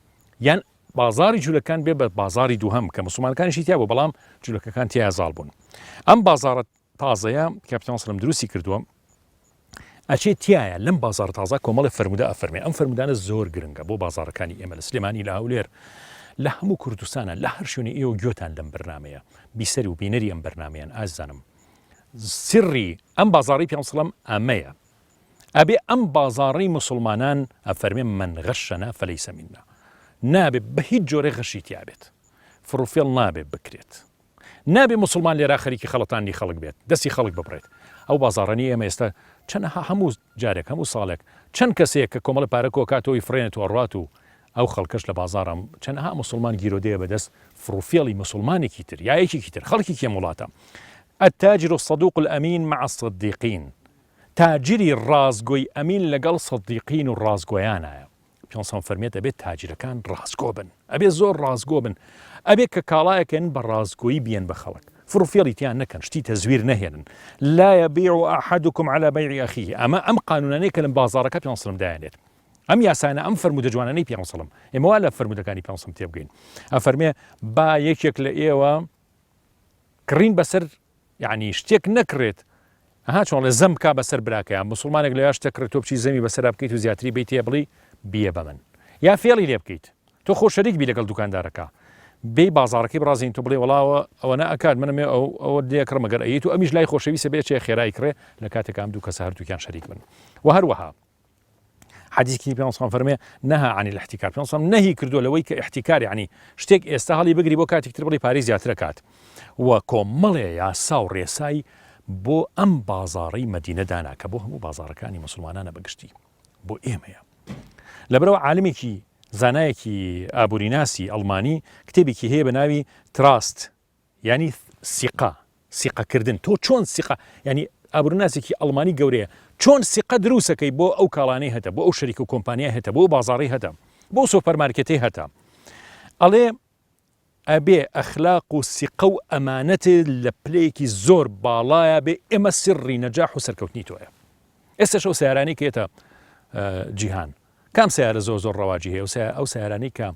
یان بازاڕی جولەکان بێ بە بازاڕی دووهەم کە موسڵمانەکانیشی تیا بوو بەڵام جولەکەکان تیا زاڵ بوون. ئەم بازاڕە تازەیە کە پێغەمبەر سەلەم دروستی کردووە ئەچێ تیایە لەم بازاڕە تازە کۆمەڵێ فەرموودە ئەفەرمێ ئەم فەرموودانە زۆر گرنگە بۆ بازاڕەکانی ئێمە لە سلێمانی لە هەولێر لە هەموو کوردستانە لە هەر شوێنی ئێوە گوێتان لەم بەرنمەیە بیسەری و بینەری ئەم بەرنمەیەن ئازیزانم سری ئەم بازاڕی پێغەمبەر سەلەم ئەمەیە ئەبێ ئەم بازاڕی مسلمانان ئەفەرمێ من غشنا فليس منا نابێ بە هیچ جۆرێ غەشی تیابێت فڕوفێڵ نابێ بکرێت نابێ موسڵمان لێرا خەریکی خەڵەتاندنی خەڵک بێت، دەستی خەڵک ببڕێت. ئەو بازاڕانەی ئێمە ئێستا چەنەها هەموو جارێک هەموو ساڵێک چەند کەسێک کە کۆمەڵە پارە کۆکاتەوەی فڕێنێت و ئەڕوات و ئەو خەڵکەش لە بازاڕە چەنەها موسڵمان گیرۆدەیە بەدەست فڕوفێڵی موسڵمانێکی تر یا یەکێکی تر خەڵکێکی ئەم وڵاتە التاجر الصدوق الامین مع الصدیقین تاجری ڕاستگۆی ئەمین لەگەڵ صدیقین و ڕاستگۆیانایە پێ فەرمێت ئەبێت تاجرەکان ڕاستگۆ بن ئەبێ زۆر ڕاستگۆ بن ئەبێ کە کاڵایەکەن بە ڕاستگۆیی بیەن بە خەڵک فڕوفێڵی تیان نەکەن شتی تەزویر نەهێنن لا يبيع أحدكم على بيع أخيه ئەمە ئەم قانونانەی کە لەم بازاڕەکە پێ دایانێت ئەم یاسانە ئەم فەرموودە جوانانەی پێغەمبەر سەڵەم ئێمە وا لە فەرموودەکانی پێغەمبەر سەڵەم تێبگەین ئەفەرمێ با یەکێک لە ئێوە کڕین بەسەر یعنی شتێک نەکڕێت ئەها چۆن زەم بک بەسەر براکەیان مسلمانێک لە شتێک کڕێت تۆ بچی زەمی بەسەرا بکەیت و زیاتری بیتێ بڵی بیە بە من یا فێڵی لێ بکەیت تۆ خۆ شەریک بی لەگەڵ دوکاندارەکە بێی بازاڕەکەی بڕازین تۆ بڵێ وەڵاوە ئەوە نە ئەکات منم ئەو ئەوە لێکڕم مەگەر ئەیت و ئەمیش لای خۆشەویستە بێ چێ خێرای کڕێ لە کاتێک ئەم دوو کەسە هەردووکیان شەریک بن و هەروەها حەدیث کی پێ سڵام فەرمێ نهى عن الاحتکار پێ سڵام نەهی کردو لەوەی کە احتکار یعنی شتێک ئێستا هەڵی بگری بۆ کاتێک تر بڵی پارەی زیاترە کات و کۆمەڵێ یاسا و ڕێسای بۆ ئەم بازاڕەی مەدینە دانا کە بۆ هەموو بازاڕەکانی مسلمانانە بەگشتی بۆ ئێمەیە لەبەرەوە عالمێکی زانایەکی ئابووریناسی ئەڵمانی کتێبێکی هەیە بە ناوی trust یانی سیقە، سیقە کردن، تۆ چۆن سیقە، یانی ئابرووناسێکی ئەڵمانی گەورەیە، چۆن سیقە دروسەکەی بۆ ئەو کاڵانەی هەتە، بۆ ئەو شەریکە و کۆمپانیای هەتە، بۆ ئەو بازاڕەی هەتە، بۆ ئەو سۆپەرمارکێتەی هەتە. ئەڵێ ئەبێ ئەخلاق و سیقە و ئەمانەت لە پلەیەکی زۆر باڵایە بێ، ئێمە سڕی نەجاح و سەرکەوتنی تۆیە. ئێستاش ئەو سەیارانەی کە یەتە جیهان، کام سەیارە زۆر زۆر ڕەواجی هەیە ئەو سەیارانەی کە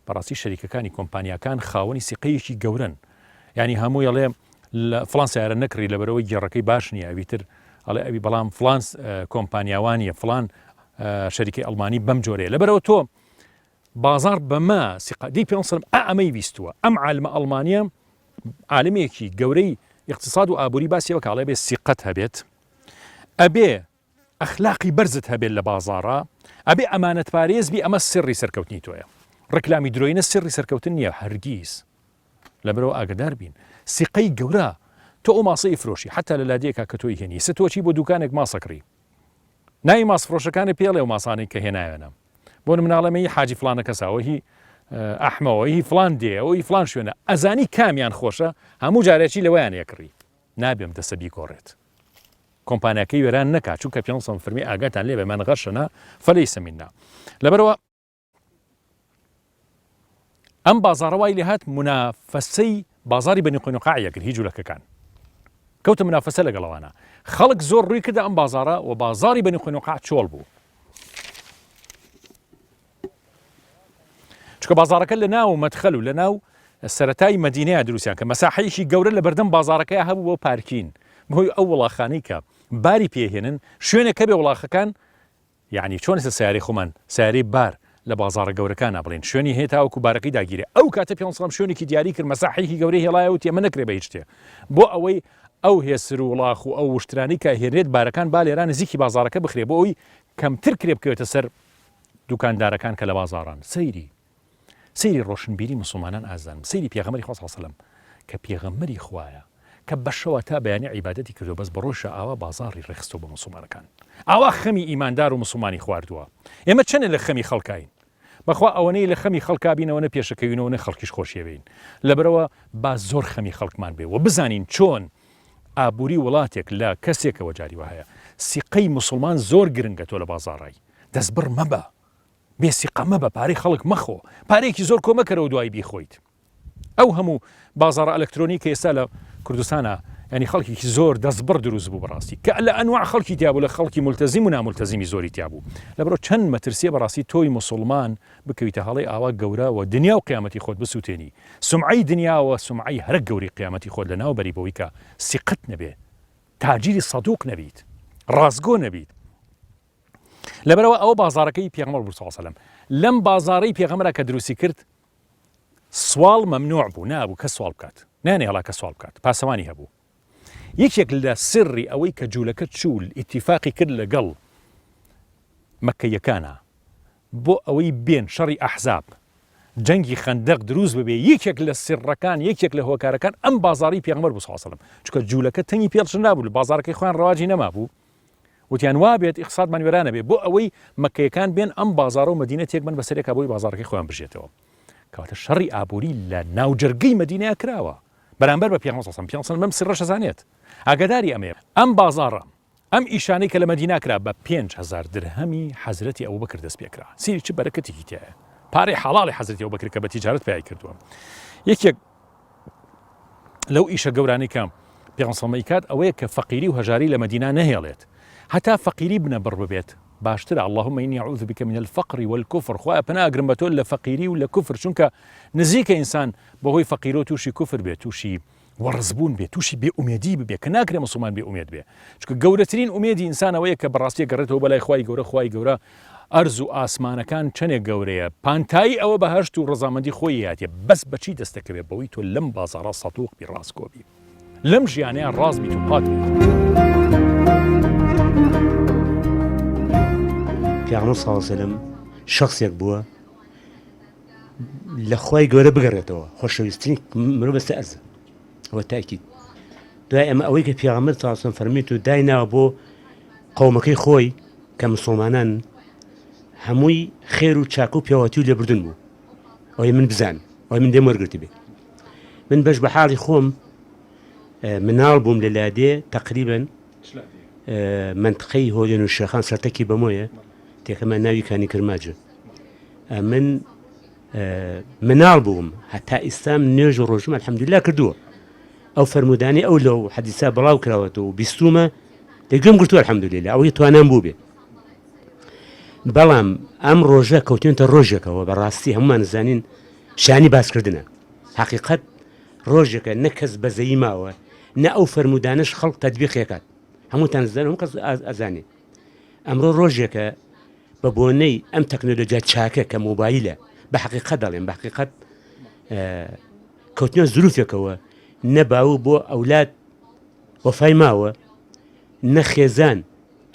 بەڕاستی شەریکەکانی کۆمپانیاکان خاوەنی سیقەیەکی گەورەن یعنی هەموو یڵێ لە فلان سیارە نەکڕی لەبەرەوەی گێڕەکەی باش نییە ئەوی تر ئەڵێ ئەوی بەڵام فلان کۆمپانیاوانیە فلان شەریکەی ئەڵمانی بەم جۆرەیە لەبەرەوە تۆ بازار بەمە سیقە دی پێ سلم ئا ئەمەی ویستووە ئەم عالمە ئەڵمانیە عالمێکی گەورەی اقتصاد و ئابووری باسیەوە کاڵێ بێ سیقەت هەبێت ئەبێ ئەخلاقی بەرزت هەبێت لە بازاڕا ئەبێ ئەمانەت پارێز بی ئەمە سڕی سەرکەوتنی تۆیە ڕیکلامی درۆینە سڕی سەرکەوتن نییە هەرگیز لەبەرەوە ئاگدار بین سیقەی گەورە تۆ ئەو ماسەی فرۆشی حتا لە لادێکا کە تۆی هێنی سە تۆچی بۆ دوکانێک ماسەکڕی ناوی ماسفرۆشەکانی پێڵێ و ماسانەی کە هێنایانە بۆ مناڵەمەی حاجی فلانە کەسەوە هی ئەحمەوە هی فلان دێ ئەوی فلان شوێنە ئەزانی کامیان خۆشە هەموو جارێکی لەوەیان یەکڕی نابێم دەسە بیگۆڕێت کۆمپانیاکەی وێران نەکات چونکە پێ سەم فەرمی ئاگاتان لێ بێ من غشنا فلیس منا لەبەرەوە ئەم بازاڕە وای لێهات منافەسەی بازاری بەنی قەینوقاع یەکرد هی جولەکەکان کەوتە منافەسە لەگەڵەوانە خەڵک زۆر ڕووی کردە ئەم بازارە و بازاری بەنی قەینوقاع چۆڵ بوو چونکە بازاڕەکە لە ناو مەدخەل و لە ناو سەتای مەدینەیە دروستیان کە مەساحەیەکی گەورە لە بەردەم بازاڕەکەی هەبوو بۆ پارکین بەهۆی ئەو وڵاخانەی کە باری پێهێنن شوێنێک هەبێ وڵاخەکان یعنی چۆن ئێستا سیارەی خۆمان سیارەی بار لە بازاڕە گەورەکانە بڵێن شوێنی هەیە تاوەکو بارەکەی داگیرێ ئەو کاتە پێ سڵام شوێنێکی دیاری کرد مەساحێکی گەورەی هێڵایە وتی ئەمە نەکرێ بە هیچ شتێ بۆ ئەوەی ئەو هێسر و وڵاخ و ئەو وشترانی کە هێنرێت بارەکان با لێرە نزیکی بازاڕەکە بخرێ بۆ ئەوی کەمتر کرێ بکەوێتە سەر دوکاندارەکان کە لە بازاڕان سەیری سەیری ڕۆشنبیری مسوڵمانان ئازانم سەیری پێغەمبەری خوا صلی سلم کە پێغەمبەری خوایە کە بەشەوە تا بەیانی عیبادەتی کردو بەس بەڕۆژە ئاوا بازاڕی ڕێخستەوە بە مسوڵمانەکان ئاوا خەمی ئیماندار و مسوڵمانی خواردووە ئێمە چەنێ لە خەمی خەڵکاین بەخوا ئەوەنەی لە خەمی خەڵکا بین ئەوەنە پێشەکەوین ئەوەنە خەڵکیش خۆشیەوین لەبەرەوە با زۆر خەمی خەڵکمان بێ و بزانین چۆن ئابووری وڵاتێک لە کەسێکەوە جاری وهەیە سیقەی مسلمان زۆر گرنگە تۆ لە بازاڕای دەستبڕ مەبە، بێ سیقە مەبە، پارەی خەڵک مەخۆ، پارەیەکی زۆر کۆ مەکەرەوە دوایی بیخۆیت. ئەو هەموو بازاڕە ئەلکترۆنی کە ئێستا لە کوردستانە یانی خەڵکێکی زۆر دەستبڕ دروست بوو بەڕاستی کە لە ئەنواع خەڵکی تیا بوو لە خەڵکی ملتەزیم و ناملتەزیمی زۆری تیا بوو لەبەرەوە چەند مەترسیە بەڕاستی تۆی موسڵمان بکەویتە هەڵەی ئاوا گەورە و دنیا و قیامەتی خۆت بسووتێنی سومعەی دنیا و سومعەی هەرە گەورەی قیامەتی خۆت لەناو بەری بەوەی کە سیقەت نەبێ تاجیری سەدوق نەبیت ڕاستگۆ نەبیت لەبەرەوە ئەوە بازارەکەی پێغەمبەر بوو صلی الله لەم بازارەی پێغەمبەرە کە دروستی کرد سواڵ مەمنوع بوو نابوو کە سواڵ بکات نانێڵا کە سواڵ بکات پاسەوانی هەبوو یەکێک لە سری ئەوەی کە جوولەکە چوول ئیتیفاقی کرد لەگەڵ مەکەیەکانە بۆ ئەوەی بێن شەڕی ئەحزاب جەنگی خەندەق دروست ببێ یەکێک لە سڕەکان یەکێک لە هۆکارەکان ئەم بازاری پێغمبەر بوو صلی الله چونکە جوولەکە تەنگی پێڵچنرابوو لە بازارەکەی خۆیان ڕەواجی نەمابوو. وتیان وابێت ئیقتسادمان وێرانە بێ بۆ ئەوەی مەککەیەکان بێن ئەم بازاڕە و مەدینە تێک بەن بەسەرێکا بۆی بازاڕەکەی خۆیان بژێتەوە. کەواتە شەڕی ئابووری لە ناوجەرگەی مەدینەیا کراوە بەرامبەر بە پێغەمبەر صلی اللە علیه و سلم. پێغەمبەر صلی اللە علیه و سلم بەم سرەش ئەزانێت، ئاگاداری ئەمەیە. ئەم بازاڕە، ئەم ئیشانەی کە لە مەدینە کرا بە 5000 درهەمی حەزرەتی ئەبوبەکر دەست پێکرا. سەیری چ بەرەکەتێکی تیایە. پارەی حەڵاڵی حەزرەتی ئەبوبەکر کە بە تیجارەت پەیای کردووە. یەکێک لەو ئیشە گەورانەی کە پێغەمبەر صلی اللە علیه و سلم ئەیکات ئەوەیە کە فەقیری و هەژاری لە مەدینە نەهێڵێت. هەتا فەقیری بنەبڕ ببێت باشترە، اللهم انی اعوذ بک من الفقر والکفر، خوایە پەنا ئەگرم بە تۆ لە فەقیری و لە کوفر، چونکە نزیکە ئینسان بەهۆی فەقیرەوە تووشی کوفر بێت، تووشی وەڕسبوون بێت، تووشی بێ ئومێدی ببێت، کە ناکرێت موسڵمان بێ ئومێد بێ، چونکە گەورەترین ئومێدی ئینسان ئەوەیە کە بەڕاستی ئەگەڕێتەوە بەلای خوای گەورە، خوای گەورە ئەرز و ئاسمانەکان چەنێک گەورەیە، پانتایی ئەوە بەهەشت و ڕەزامەندی خۆی هاتیە، بەس بەچی دەست دەکەوێت بەوەی تۆ لەم بازاڕە سەتوق بی ڕاستگۆ بی. لەم ژیانەیان ڕاست بیت و پاک بیت. پێغەمبەر صلی اللە علیە وسلم شخصێک بووە لە خوای گەورە بگەڕێتەوە خۆشەویسترین مرۆڤ بەسەر ئەرزە ئەوە تاکید دوای ئەمە ئەوەی کە پێغەمبەر صلی اللە علیە وسلم فەرمیت و دایناوە بۆ قەومەکەی خۆی کە مسلمانان هەمووی خێر و چاک و پێوەتی و لێبوردن بوو ئەوەی من بزانم ئەوەی من لێم وەرگرتبێ من بەش بە حاڵی خۆم مناڵ بووم لە لادێ تقریبن منطقەی هۆدێن و شێخان سەرتەکی بەمۆیە تێکەمان ناوی کانی کرماجە من مناڵ بووم هەتا ئیسلام نوێژ و ڕۆژم الحەمدلله کردووە ئەو فەرمودانی ئەو لەو حەدیسا بڵاو کراوەتەوە و بیستومە دەگوێم گرتووە الحەمدلله ئەوەی توانام بوو بێ بەڵام ئەم ڕۆژە کەوتێنتە ڕۆژێکەوە بەڕاستی هەمومان زانین شانی باسکردنە حقیقت ڕۆژێکە نە کەس بەزەیی ماوە نە ئەو فەرمودانش خەڵک تەدبیقێکات هەمووتان زان هەموو کەس ئەزانێ ئەمڕۆ ڕۆژێکە بە بۆنەی ئەم تەکنۆلۆژیا چاکە کە مۆبایلە بە حقیقت دەڵێم بە حقیقت کەوتنە زروفێکەوە نە باو بۆ ئەولاد وەفای ماوە نە خێزان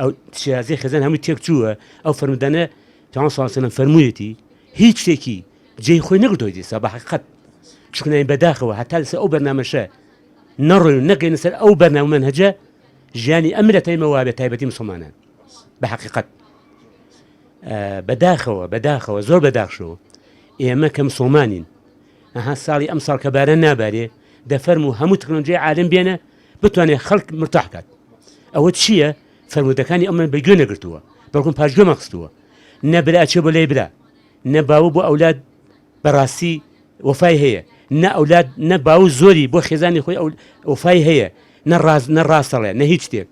ئەو شێرازی خێزان هەمووی تێک چووە ئەو فەرمودانە پێغەمبەر صلی الله علیه و سلم فەرموویەتی هیچ شتێکی جێی خۆی نەگرتەوە دیسا بە حقیقت چونکە بەداخەوە هەتا لەسەر ئەو بەرنامەشە نەڕۆین و نەگەینە سەر ئەو بەرنامە مەنهەجە ژیانی ئەم میللەتەی مە وابێت تایبەتی مسلمانان بە حقیقت بەداخەوە بەداخەوە زۆر بەداخشەوە ئێمە کە مسلمانین ئەها ساڵی ئەم ساڵ کە باران نابارێ دەفەرم و هەموو تەکنۆلۆژیای عالم بێنە بتوانێت خەڵک مرتاح کات ئەوە چییە فەرمودەکانی ئەمن بە گوێ نەگرتووە بەڵکم پاشگوێمان خستووە نە برا چێ بۆ لای برا نە باو بۆ ئەولاد بەڕاستی وەفای هەیە نە ئەولاد نە باو زۆری بۆ خێزانی خۆی ئەو وەفای هەیە نە ڕاست نە ڕاستەڵێ نە هیچ شتێک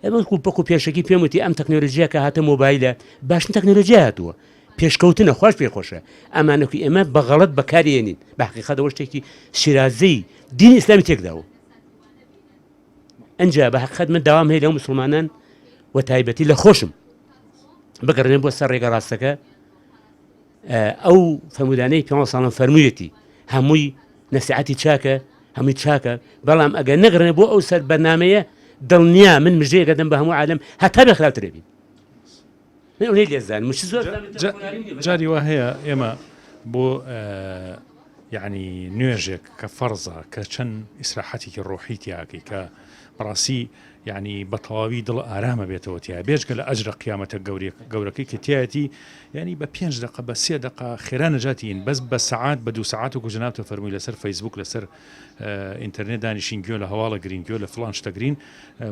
ئەمە کو پەکو پێشەکی پێم وتی ئەم تەکنۆلۆژیا کە هاتە مۆبایلە باشترین تەکنۆلۆژیا هاتووە پێشکەوتنە خواش پێ خۆشە ئەمانەکو ئێمە بە غەڵەت بەکارێنین بە حقیقەتەوە شتێکی شیرازەی دینی ئیسلامی تێکداوە ئەجا بە حقیقەت من داوام هەیە لەو مسلمانان و تایبەتی لە خۆشم بگەڕێن بۆ سەر ڕێگە ڕاستەکە ئەو فەرمودانەی پێ ساڵم فەرموویەتی هەمووی نەسیحەتی چاکە هەمووی چاکە بەڵام ئەگەر نەگەڕێن بۆ ئەو سەر بەرنمەیە دڵنیا من مژەیەکە دەم بە هەموو عالم هەتا بێ خراپترە بین من ئەو لێزانم زۆر جاری وا هەیە ئێمە بۆ یعنی نوێژێک کە فەرزە کە چەند ئیسراحەتێکی ڕۆحی تیاکەی کە بەڕاستی یعنی بە تەواوی دڵ ئارامە بێتەوە تیا بێجگە لە ئەجرە قیامەتە گەورەکەی کە تایەتی یعنی بە پێنج دقە بە سێ دقە خێرا نەجاتین بەس بە سەعات بە دوو سەعات و جنابتە فەرمووی لەسەر فەیسبوک لەسەر ئینتەرنێت دانیشین گوێ لە هەواڵە گرین گوێ لە فلان شتەگرین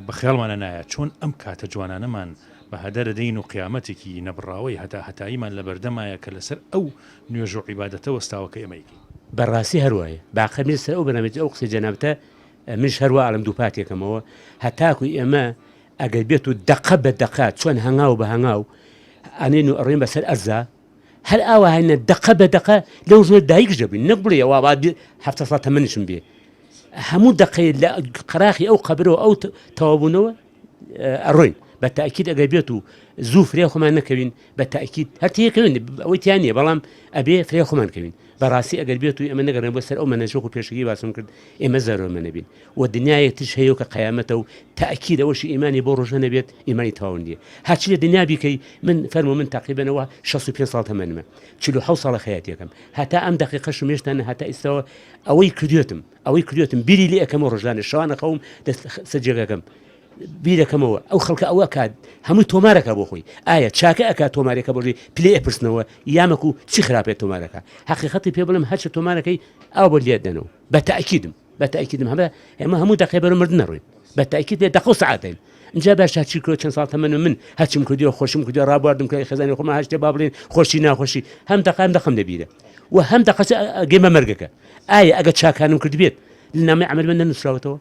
بە خەیاڵمانە نایە چۆن ئەم کاتە جوانانەمان بە هەدەرە دەین و قیامەتێکی نەبڕاوەی هەتا هەتاییمان لەبەردەمایە کە لەسەر ئەو نوێژ و عیبادەتە وەستاوە کە ئێمە ئەیکەین. بەڕاستی هەر وایە باقر من سەر ئەو بەرنامەی ئەو قسەی جەنابتە منیش هەروا ئەڵێم دووپاتی ئەکەمەوە هەتاکو ئێمە ئەگەر بێت و دەقە بە دەقە چۆن هەنگاو بە هەنگاو ئەنێن و ئەڕۆین بەسەر ئەرزا هەر ئاوا هەنە دەقە بە دەقە لەو ژۆ دایکش دەبین نەک بڵێ وا با هەفتە ساڵ تەمەنیشم بێ هەموو دەقەی لە قەراخی ئەو قەبرەوە ئەو تەواوبوونەوە ئەڕۆین بە تاکید ئەگەر بێت و زوو فرێ خۆمان نەکەوین بە تاکید هەر تێکەوین ئەوەی تیان نییە بەڵام ئەبێ فرێ خۆمان کەوین بەڕاستی ئەگەر بێت و ئێمە نەگەڕێن بۆ سەر ئەو مەنەجۆک و پێشەکی باسم کرد ئێمە زەرۆمە نەبین و دنیایەک ترش هەیە و کە قیامەتە و تاکید ئەوەشی ئیمانی بۆ ڕۆژە نەبێت ئیمانی تەواو نییە هەرچی لە دنیا بیکەی من فەرموو من تقریبا 65 ساڵ تەمەنمە 47 ساڵە خەیاتیەکەم هەتا ئەم دقیقەشم هێشتا نە هەتا ئیستاوە ئەوەی کردوێتم ئەوەی کردوێتم بیری لێ ئەکەمەوە ڕۆژانە شەوانە خەوم دەست سەر جێگەکەم. بیرەکەمەوە ئەو خەڵکە ئەوە کات هەمووی تۆمارەکە بۆ خۆی ئایا چاکە ئەک تۆمارێکە بۆژی پلێ پرسنەوە یامەک و چی خراپێت تۆمارەکە حقیقەتی پێ بڵم هەرچە تۆمارەکەی ئەو بۆ لێت دەنەوە بە تاکیدم بە تاکیدم هەمە ئێمە هەموو دەقێ بەرە مردن نەڕۆین بە تاکید لێ دەقە و سەعاتین اینجا باشە چی کرد چەند ساڵ تەمەن من هەرچیم کردیەوە خۆشم کردیەوە ڕابواردم کرد خێزانی خۆمان هەر شتێ با بڵێن خۆشی ناخۆشی هەم دەقە هەم دەقەم لەبیرە و هەم دەقەش ئەگەی بە مەرگەکە ئایا ئەگە چاکانم کرد بێت لە نامەی عەمەل من نەنووسراوەتەوە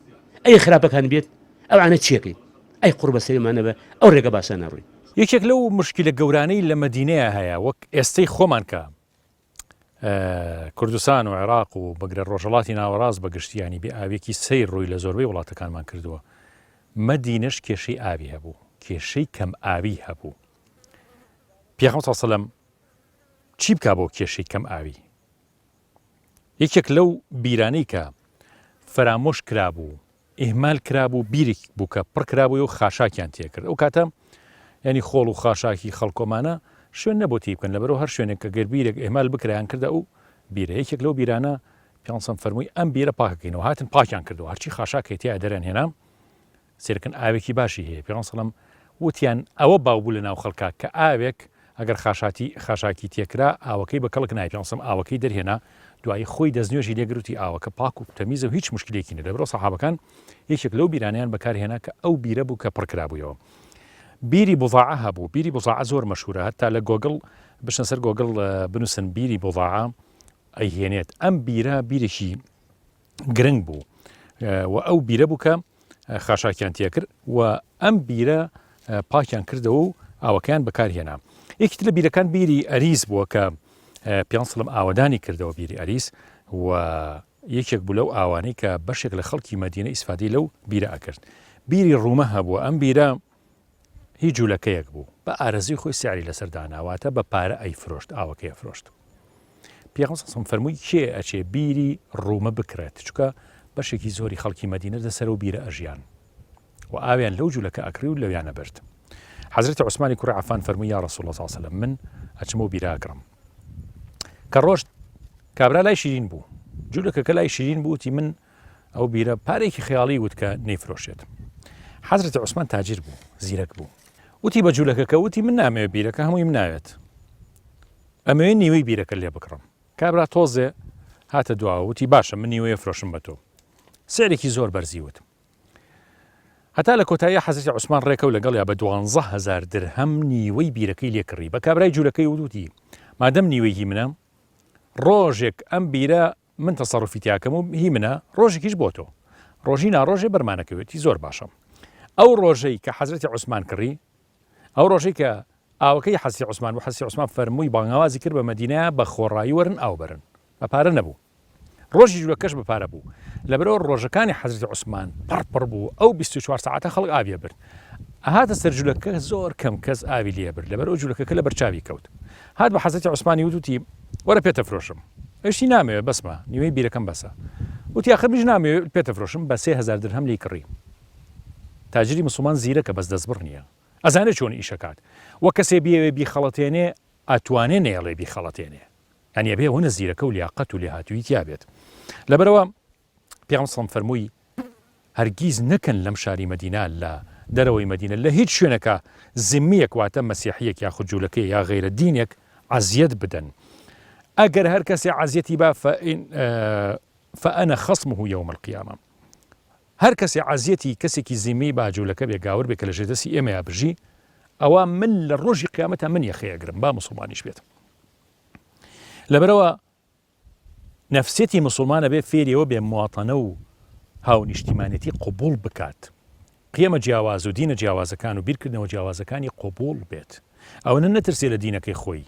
ئەی خراپەکان بێت ئەوانە چیەکەین ئەی قوڕ بەسەرمانە بە ئەو ڕێگە باشە نەڕۆین. یەکێک لەو مشکلە گەورانەی لە مەدینەیا هەیە وەک ئێستەی خۆمان کە کوردستان و عێراق و بگرە ڕۆژهەڵاتی ناوەڕاست بە گشتی یانی بێ ئاوێکی سەیر ڕووی لە زۆربەی وڵاتەکانمان کردووە مەدینەش کێشەی ئاوی هەبوو کێشەی کەم ئاوی هەبوو پێغەمبەر صلی الله علیه و سلم چی بکا بۆ کێشەی کەم ئاوی یەکێک لەو بیرانەی کە فەرامۆش کرابوو ئیهمال کرابوو بیرێک بوو کە پڕ کرابووی و خاشاکیان تێکرد ئەو کاتە ینی خۆڵ و خاشاکی خەڵکۆمانە شوێن نەبوو تی بکەن لەبەرەوە هەر شوێنێک کە گەر بیرێک ئیهمال بکرایان کردە ئەو بیرە یەکێک لەو بیرانە پیانسم فەرمووی ئەم بیرە پاکەکەینەوە هاتن پاکیان کردەوە هەرچی خاشاک هەیە تیا دەریان هێنا سێرکن ئاوێکی باشی هەیە پێغەمبەر سەڵەم وتیان ئەوە باو بوو لە ناو خەڵکا کە ئاوێک ئەگەر خاشاتی خاشاکی تێکرا ئاوەکەی بە کەڵک نایە پێغەمبەر سەڵەم ئاوەکەی دەرهێنا دوایی خۆی دەستنوێژی لێگرت وتی ئاوەکە پاک و تەمیزە و هیچ مشکلێکی نیە لەبەرئەوە سەحابەکان یەکێک لەو بیرانەیان بەکارهێنا کە ئەو بیرە بوو کە پڕکرابوویەوە بیری بوضاعە هەبوو بیری بوضاعە زۆر مەشهورە هەتا لە گۆگڵ بچنە سەر گۆگڵ بنووسن بیری بوضاعە ئەیهێنێت ئەم بیرە بیرێکی گرنگ بوو و ئەو بیرە بوو کە خاشاکیان تێکرد و ئەم بیرە پاکیان کردەوە و ئاوەکەیان بەکارهێنا یەکیتر لە بیرەکان بیری ئەریس بووە کە پیانسڵم ئاوەدانی کردەوە بیری ئەریس و یەکێک بوو لەو ئاوانەی کە بەشێک لە خەڵکی مەدینە ئیسفادەی لەو بیرە ئەکرد بیری ڕوومە هەبووە ئەم بیرە هی جولەکەیەک بوو بە ئارەزوی خۆی سعری لەسەر دانا واتە بە پارە ئەیفرۆشت ئاوەکەی ئەفرۆشت پێغەمبەر صلی فەرمووی کێ ئەچێ بیری ڕوومە بکڕێت چونکە بەشێکی زۆری خەڵکی مەدینە لەسەر ئەو بیرە ئەژیان و ئاویان لەو جولەکە ئەکڕی و لەویان ئەبرد حەزرەتی عوسمانی کوڕی عەفان فەرمووی یا رسول الله صلی الله علیه و سلم من ئەچم و بیرە ئەکڕم کە ڕۆشت کابرا لای شیرین بوو جولەکەکە لای شیرین بوو وتی من ئەو بیرە پارێکی خەیاڵی وت کە نەیفرۆشێت. حەزرەتی عوسمان تاجر بوو، زیرەک بوو. وتی بە جولەکەکە وتی من نامەوێت بیرەکە هەموویم ناوێت. ئەمەوێ نیوەی بیرەکە لێ بکڕم. کابرا تۆزێ هاتە دواوە وتی باشە من نیوەیە فرۆشم بە تۆ. سعرێکی زۆر بەرزی وت. هەتا لە کۆتایی حەزرەتی عوسمان ڕێکەو لەگەڵیا بە 12000 درهەم نیوەی بیرەکەی لێ کڕی. بە کابرای جولەکەی وت وتی مادەم نیوەی هی منە ڕۆژێک ئەم بیرە من تەسەروفی تیاکەم و هی منە ڕۆژێکیش بۆ تۆ ڕۆژی ناڕۆژێ بەرمانەکەوێتی زۆر باشە ئەو ڕۆژەی کە حەزرەتی عوسمان کڕی ئەو ڕۆژەی کە ئاوەکەی حەزرەتی عوسمان بوو حەزرەتی عوسمان فەرمووی بانگەوازی کرد بە مەدینە بە خۆڕایی وەرن ئاو بەرن بە پارە نەبوو ڕۆژی جولەکەش بە پارە بوو لەبەرەوە ڕۆژەکانی حەزرەتی عوسمان پڕ پڕ بوو ئەو 24 سەعاتە خەڵک ئاویە برد ئەهاتە سەر جولەکە زۆر کەم کەس ئاوی لێ برد لەبەرەوە جولەکەکە لە بەرچاوی کەوت هات بە حەزرەتی عوسمانی وت وتی وەرە پێتەفرۆشم ئەویش وتی نامەوێ بەسمە نیوەی بیرەکەم بەسە وتی ئاخر منیش نامەوێ پێتەفرۆشم بە 3000 درهەم لێی کڕی تاجری مسوڵمان زیرەکە بەس دەستبڕ نییە ئەزانێ چۆن ئیشەکات وە کەسێ بیەوێ بیخەڵەتێنێ ئەتوانێ نەیەڵێ بیخەڵەتێنێ یانی ئەبێ ئەوەنە زیرەکە و لیاقەت و لێهاتوویی تیا بێت لەبەرەوە پێغەمبەر صلی فەرمووی هەرگیز نەکەن لەم شاری مەدینە لە دەرەوەی مەدینە لە هیچ شوێنەکە زمیەک واتە مەسیحیەک یاخود جوولەکەی یا غەیرە دینێک عەزیەت بدەن ئەگەر هەر کەسێ عەزیەتی با فأنا خصمه يوم القيامة هەر کەسێ عەزیەتی کەسێکی زیمی با جوولەکە بێ گاور بێ کە لە ژێر دەستی ئێمەیا بژی ئەوە من لە ڕۆژی قیامەتا من یەخەی ئەگرم با موسڵمانیش بێت لەبەرەوە نەفسیەتی موسڵمان ئەبێ فێری ئەوە بێ مواتەنە و هاونیشتیمانێتی قبوڵ بکات، قیەمە جیاواز و دینە جیاوازەکان و بیرکردنەوە جیاوازەکانی قبوڵ بێت، ئەوەنە نەترسێ لە دینەکەی خۆی،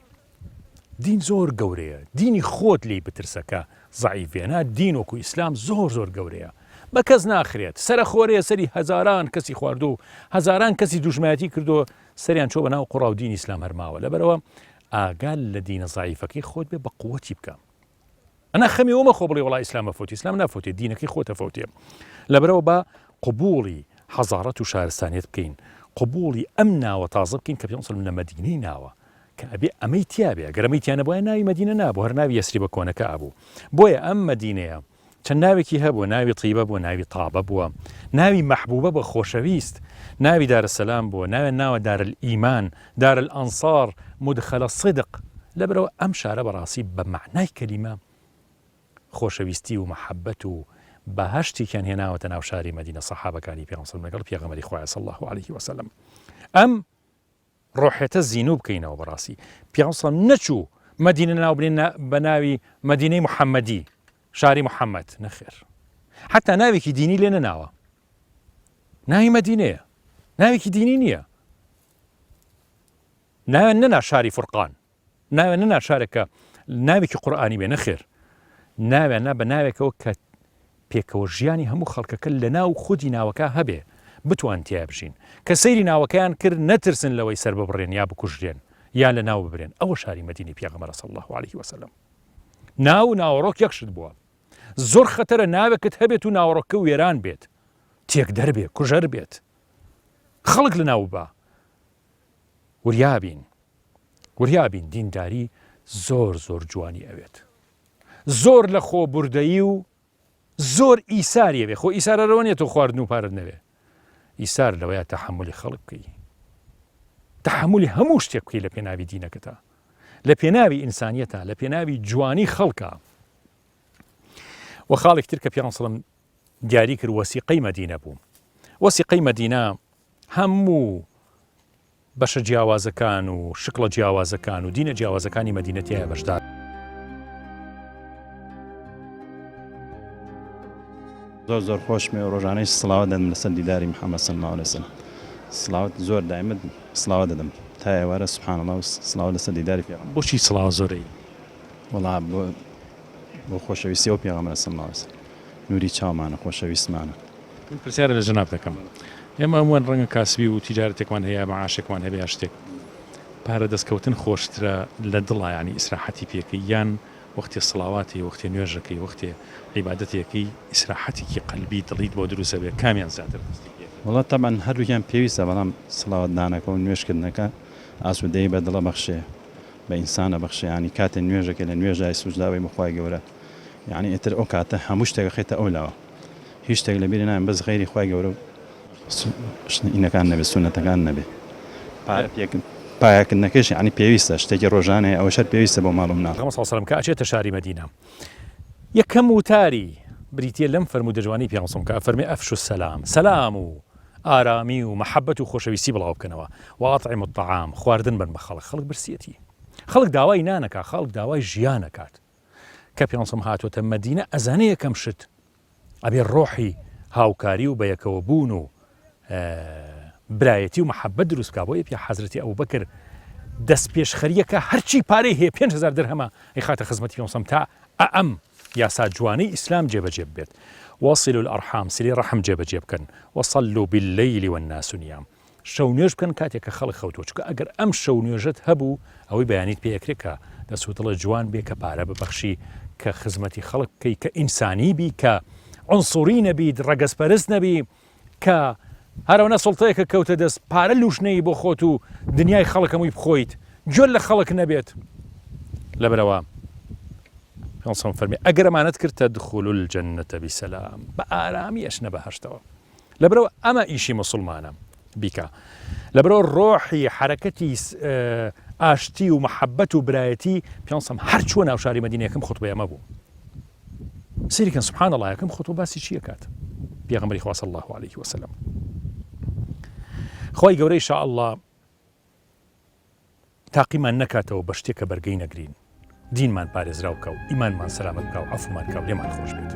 دین زۆر گەورەیە، دینی خۆت لێی بترسە کە زەعیف بێ، نا دین وەکو ئیسلام زۆر زۆر گەورەیە، بە کەس ناخرێت، سەرەخۆرەیە سەری هەزاران کەسی خواردووە و هەزاران کەسی دوژمایەتی کردووە، سەریان چووە بە ناو قوڕا و دینی ئیسلام هەر ماوە، لەبەرئەوە ئاگات لە دینە زەعیفەکەی خۆت بێ بە قوتی بکە ئەنا خەمی ئەوە مەخۆ بڵێ وەڵا ئیسلام ئەفەوتێ ئیسلام نافەوتێ دینەکەی خۆت ئەفەوتێ لەبەرەوە با قبوڵی حەزارەت و شارستانیەت بکەین قبوڵی ئەم ناوە تازە بکەین کە پێ لە مەدینەی ناوە کە ئەبێ ئەمەی تیابێ گەر ئەمەی تیا نەبوایە ناوی مەدینە نابوو هەر ناوی یەسریبە کۆنەکە ئەبوو بۆیە ئەم مەدینەیە. چەند ناوێکی هەبووە، ناوی تیبە بووە، ناوی تابە بووە، ناوی مەحبوبە بووە، خۆشەویست، ناوی دارالسلام بووە، ناویان ناوە دارالئیمان، دارالئەنسار، مدخل الصدق، لەبەرئەوە ئەم شارە بەڕاستی بە مەعنای کەلیمە خۆشەویستی و مەحەبەت و بەهەشتێکیان هێناوەتە ناو شاری مەدینە سەحابەکانی پێغەمبەر صلی لەگەڵ پێغەمبەری خوایە صلی اللە علیه وسلم ئەم ڕۆحێتە زینوو بکەینەوە بەڕاستی پێغەمبەر صلی نەچوو مەدینە ناو بنێن بە ناوی مەدینەی محەممەدی شاری محەممەد نەخێر حتا ناوێکی دینی لێ نەناوە ناوی مەدینەیە ناوێکی دینی نییە ناویان نەنا شاری فورقان ناویان نەنا شارێک کە ناوێکی قورئانی بێ نەخێر ناویان نا بە ناوێکەوە کە پێکەوە ژیانی هەموو خەڵکەکە لە ناو خودی ناوەکە هەبێ بتوان تیا بژین کە سەیری ناوەکەیان کرد نەترسن لەوەی سەر ببڕێن یا بکوژرێن یا لە ناو ببرێن ئەوە شاری مەدینەی پێغەمبەرە صلی الله علیه وسلم ناو و ناوەڕۆک یەک شت بووە زۆر خەتەرە ناوێکت هەبێت و ناوەڕۆکە وێران بێت تێکدەر بێ کوژەر بێت خەڵک لە ناو بە وریابین وریابین دینداری زۆر زۆر جوانی ئەوێت زۆر لە خۆ بوردەیی و زۆر ئیساری ئەوێ خۆ ئیسار ئەرەوە نیە تۆ خواردن و پارت نەوێ ئیسار لەوەیە تەحەمولی خەڵک بکەی تەحەمولی هەموو شتێک بکەی لە پێناوی دینەکەتا لە پێناوی ئینسانیەتا لە پێناوی جوانی خەڵکە وە خاڵێک تر کە پێغەمبەر سەڵەم دیاری کرد وەسیقەی مەدینە بوو وەسیقەی مەدینە هەموو بەشە جیاوازەکان و شکڵە جیاوازەکان و دینە جیاوازەکانی مەدینە تیایا بەشدار. زۆر زۆر خۆشمێ و ڕۆژانەیش سڵاوات دەدەم لەسەر دیداری محمد صلی اللە علیە وسلم سڵاوات زۆر دایمە سڵاوات دەدەم تا ئێوارە سبحان اللە و سڵاوات لەسەر دیداری پێغەمبەر. بۆچی سڵاوات زۆر ئەی؟ وەڵا بۆ بۆ خۆشەویستی ئەو پێغەمبەرە صلی اللە علیە وسلم نوری چاومانە خۆشەویستمانە. من پرسیارە لە جەنابت دەکەم ئێمە هەمووان ڕەنگە کاسبی و تیجارەتێکمان هەیە مەعاشێکمان هەبێ یا شتێک پارە دەستکەوتن خۆشترە لە دڵا یانی ئیسراحەتی پێکەی یان وەختێ سڵاواتێ وەختێ نوێژەکەی وەختێ عیبادەتێکەی ئیسراحەتێکی قەلبی دڵیت بۆ دروست ئەبێ کامیان زیاتر دەستی پێ وەڵا تەبعەن هەردووکیان پێویستە بەڵام سڵاوات دانەکە و نوێژ کردنەکە ئاسوودەیی بە دڵ ئەبەخشێ بە ئینسان ئەبەخشێ یانی کاتێ نوێژەکەی لە نوێژای سوجداوەی بۆ خوای گەورە یانی ئیتر ئەو کاتە هەموو شتێک ئەخەیتە ئەو لاوە هیچ شتێک لەبیری نایەم بەس غەیری خوای گەورە و ئینەکان نەبێ سونەتەکان نەبێ پارە پێک پایەکردنەکەش یعنی پێویستە شتێکی ڕۆژانەیە ئەوەش هەر پێویستە بۆ ماڵ و مناڵ. پێغەمبەر صلی اللە علیە وسلم کە ئەچێتە شاری مەدینە یەکەم وتاری بریتیە لەم فەرموودە جوانەی پێغەمبەر صلی اللە علیە وسلم کە ئەفەرمێ افشوا السلام سەلام و ئارامی و مەحەبەت و خۆشەویستی بڵاو بکەنەوە واطعموا الطعام خواردن بەن بە خەڵک خەڵک برسیەتی خەڵک داوای نان ئەکا خەڵک داوای ژیان ئەکات کە پێغەمبەر هاتۆتە مەدینە ئەزانێ یەکەم شت ئەبێ ڕۆحی هاوکاری و بەیەکەوە بوون و برایەتی و محەبەت دروست بکا بۆیە پێ حەزرەتی ئەبوبەکر دەست پێشخەریەکە هەرچی پارەی هەیە 5000 درهەمە ئەیخاتە خزمەتی پێغەمبەر تا ئەم یاسا جوانەی ئیسلام جێبەجێ ببێت وصلوا الارحام سلی ڕەحم جێبەجێ بکەن وصلوا بالليل والناس نيام شەو نوێژ بکەن کاتێک کە خەڵک خەوتووە چونکە ئەگەر ئەم شەو نوێژەت هەبوو ئەوەی بەیانیت پێ ئەکرێ کە دەست و دڵت جوان بێ کە پارە ببەخشی کە خزمەتی خەڵک بکەی کە ئینسانی بی کە عنصری نەبیت ڕەگەزپەرست نەبی کە هەرەوەنە سوڵتەیەکە کەوتە دەست پارە لوش نەیی بۆ خۆت و دنیای خەڵک هەمووی بخۆیت گوێت لە خەڵک نەبێت لەبەرەوە پێغەمبەر فەرمی ئەگەر ئەمانەت کرد تدخلوا الجنة بسلام بە ئارامی ئەچنە بەهەشتەوە لەبەرئەوە ئەمە ئیشی موسڵمانە بیکا. لەبەرئەوە ڕۆحی حەرەکەتی ئاشتی و مەحەبەت و برایەتی پێنسەم هەر چووە ناو شاری مەدینە یەکەم خوتبەی ئەمە بوو. سەیری کەن سبحان اللە یەکەم خوتبە باسی چی ئەکات پێغەمبەری خوا صلی الله علیه وسلم. خوای گەورە ان شاء اللە تاقیمان نەکاتەوە بە شتێک کە بەرگەی نەگرین، دینمان پارێزراو بکا و ئیمانمان سەلامەت بکا و عەفومان کا و لێمان خۆش بێت.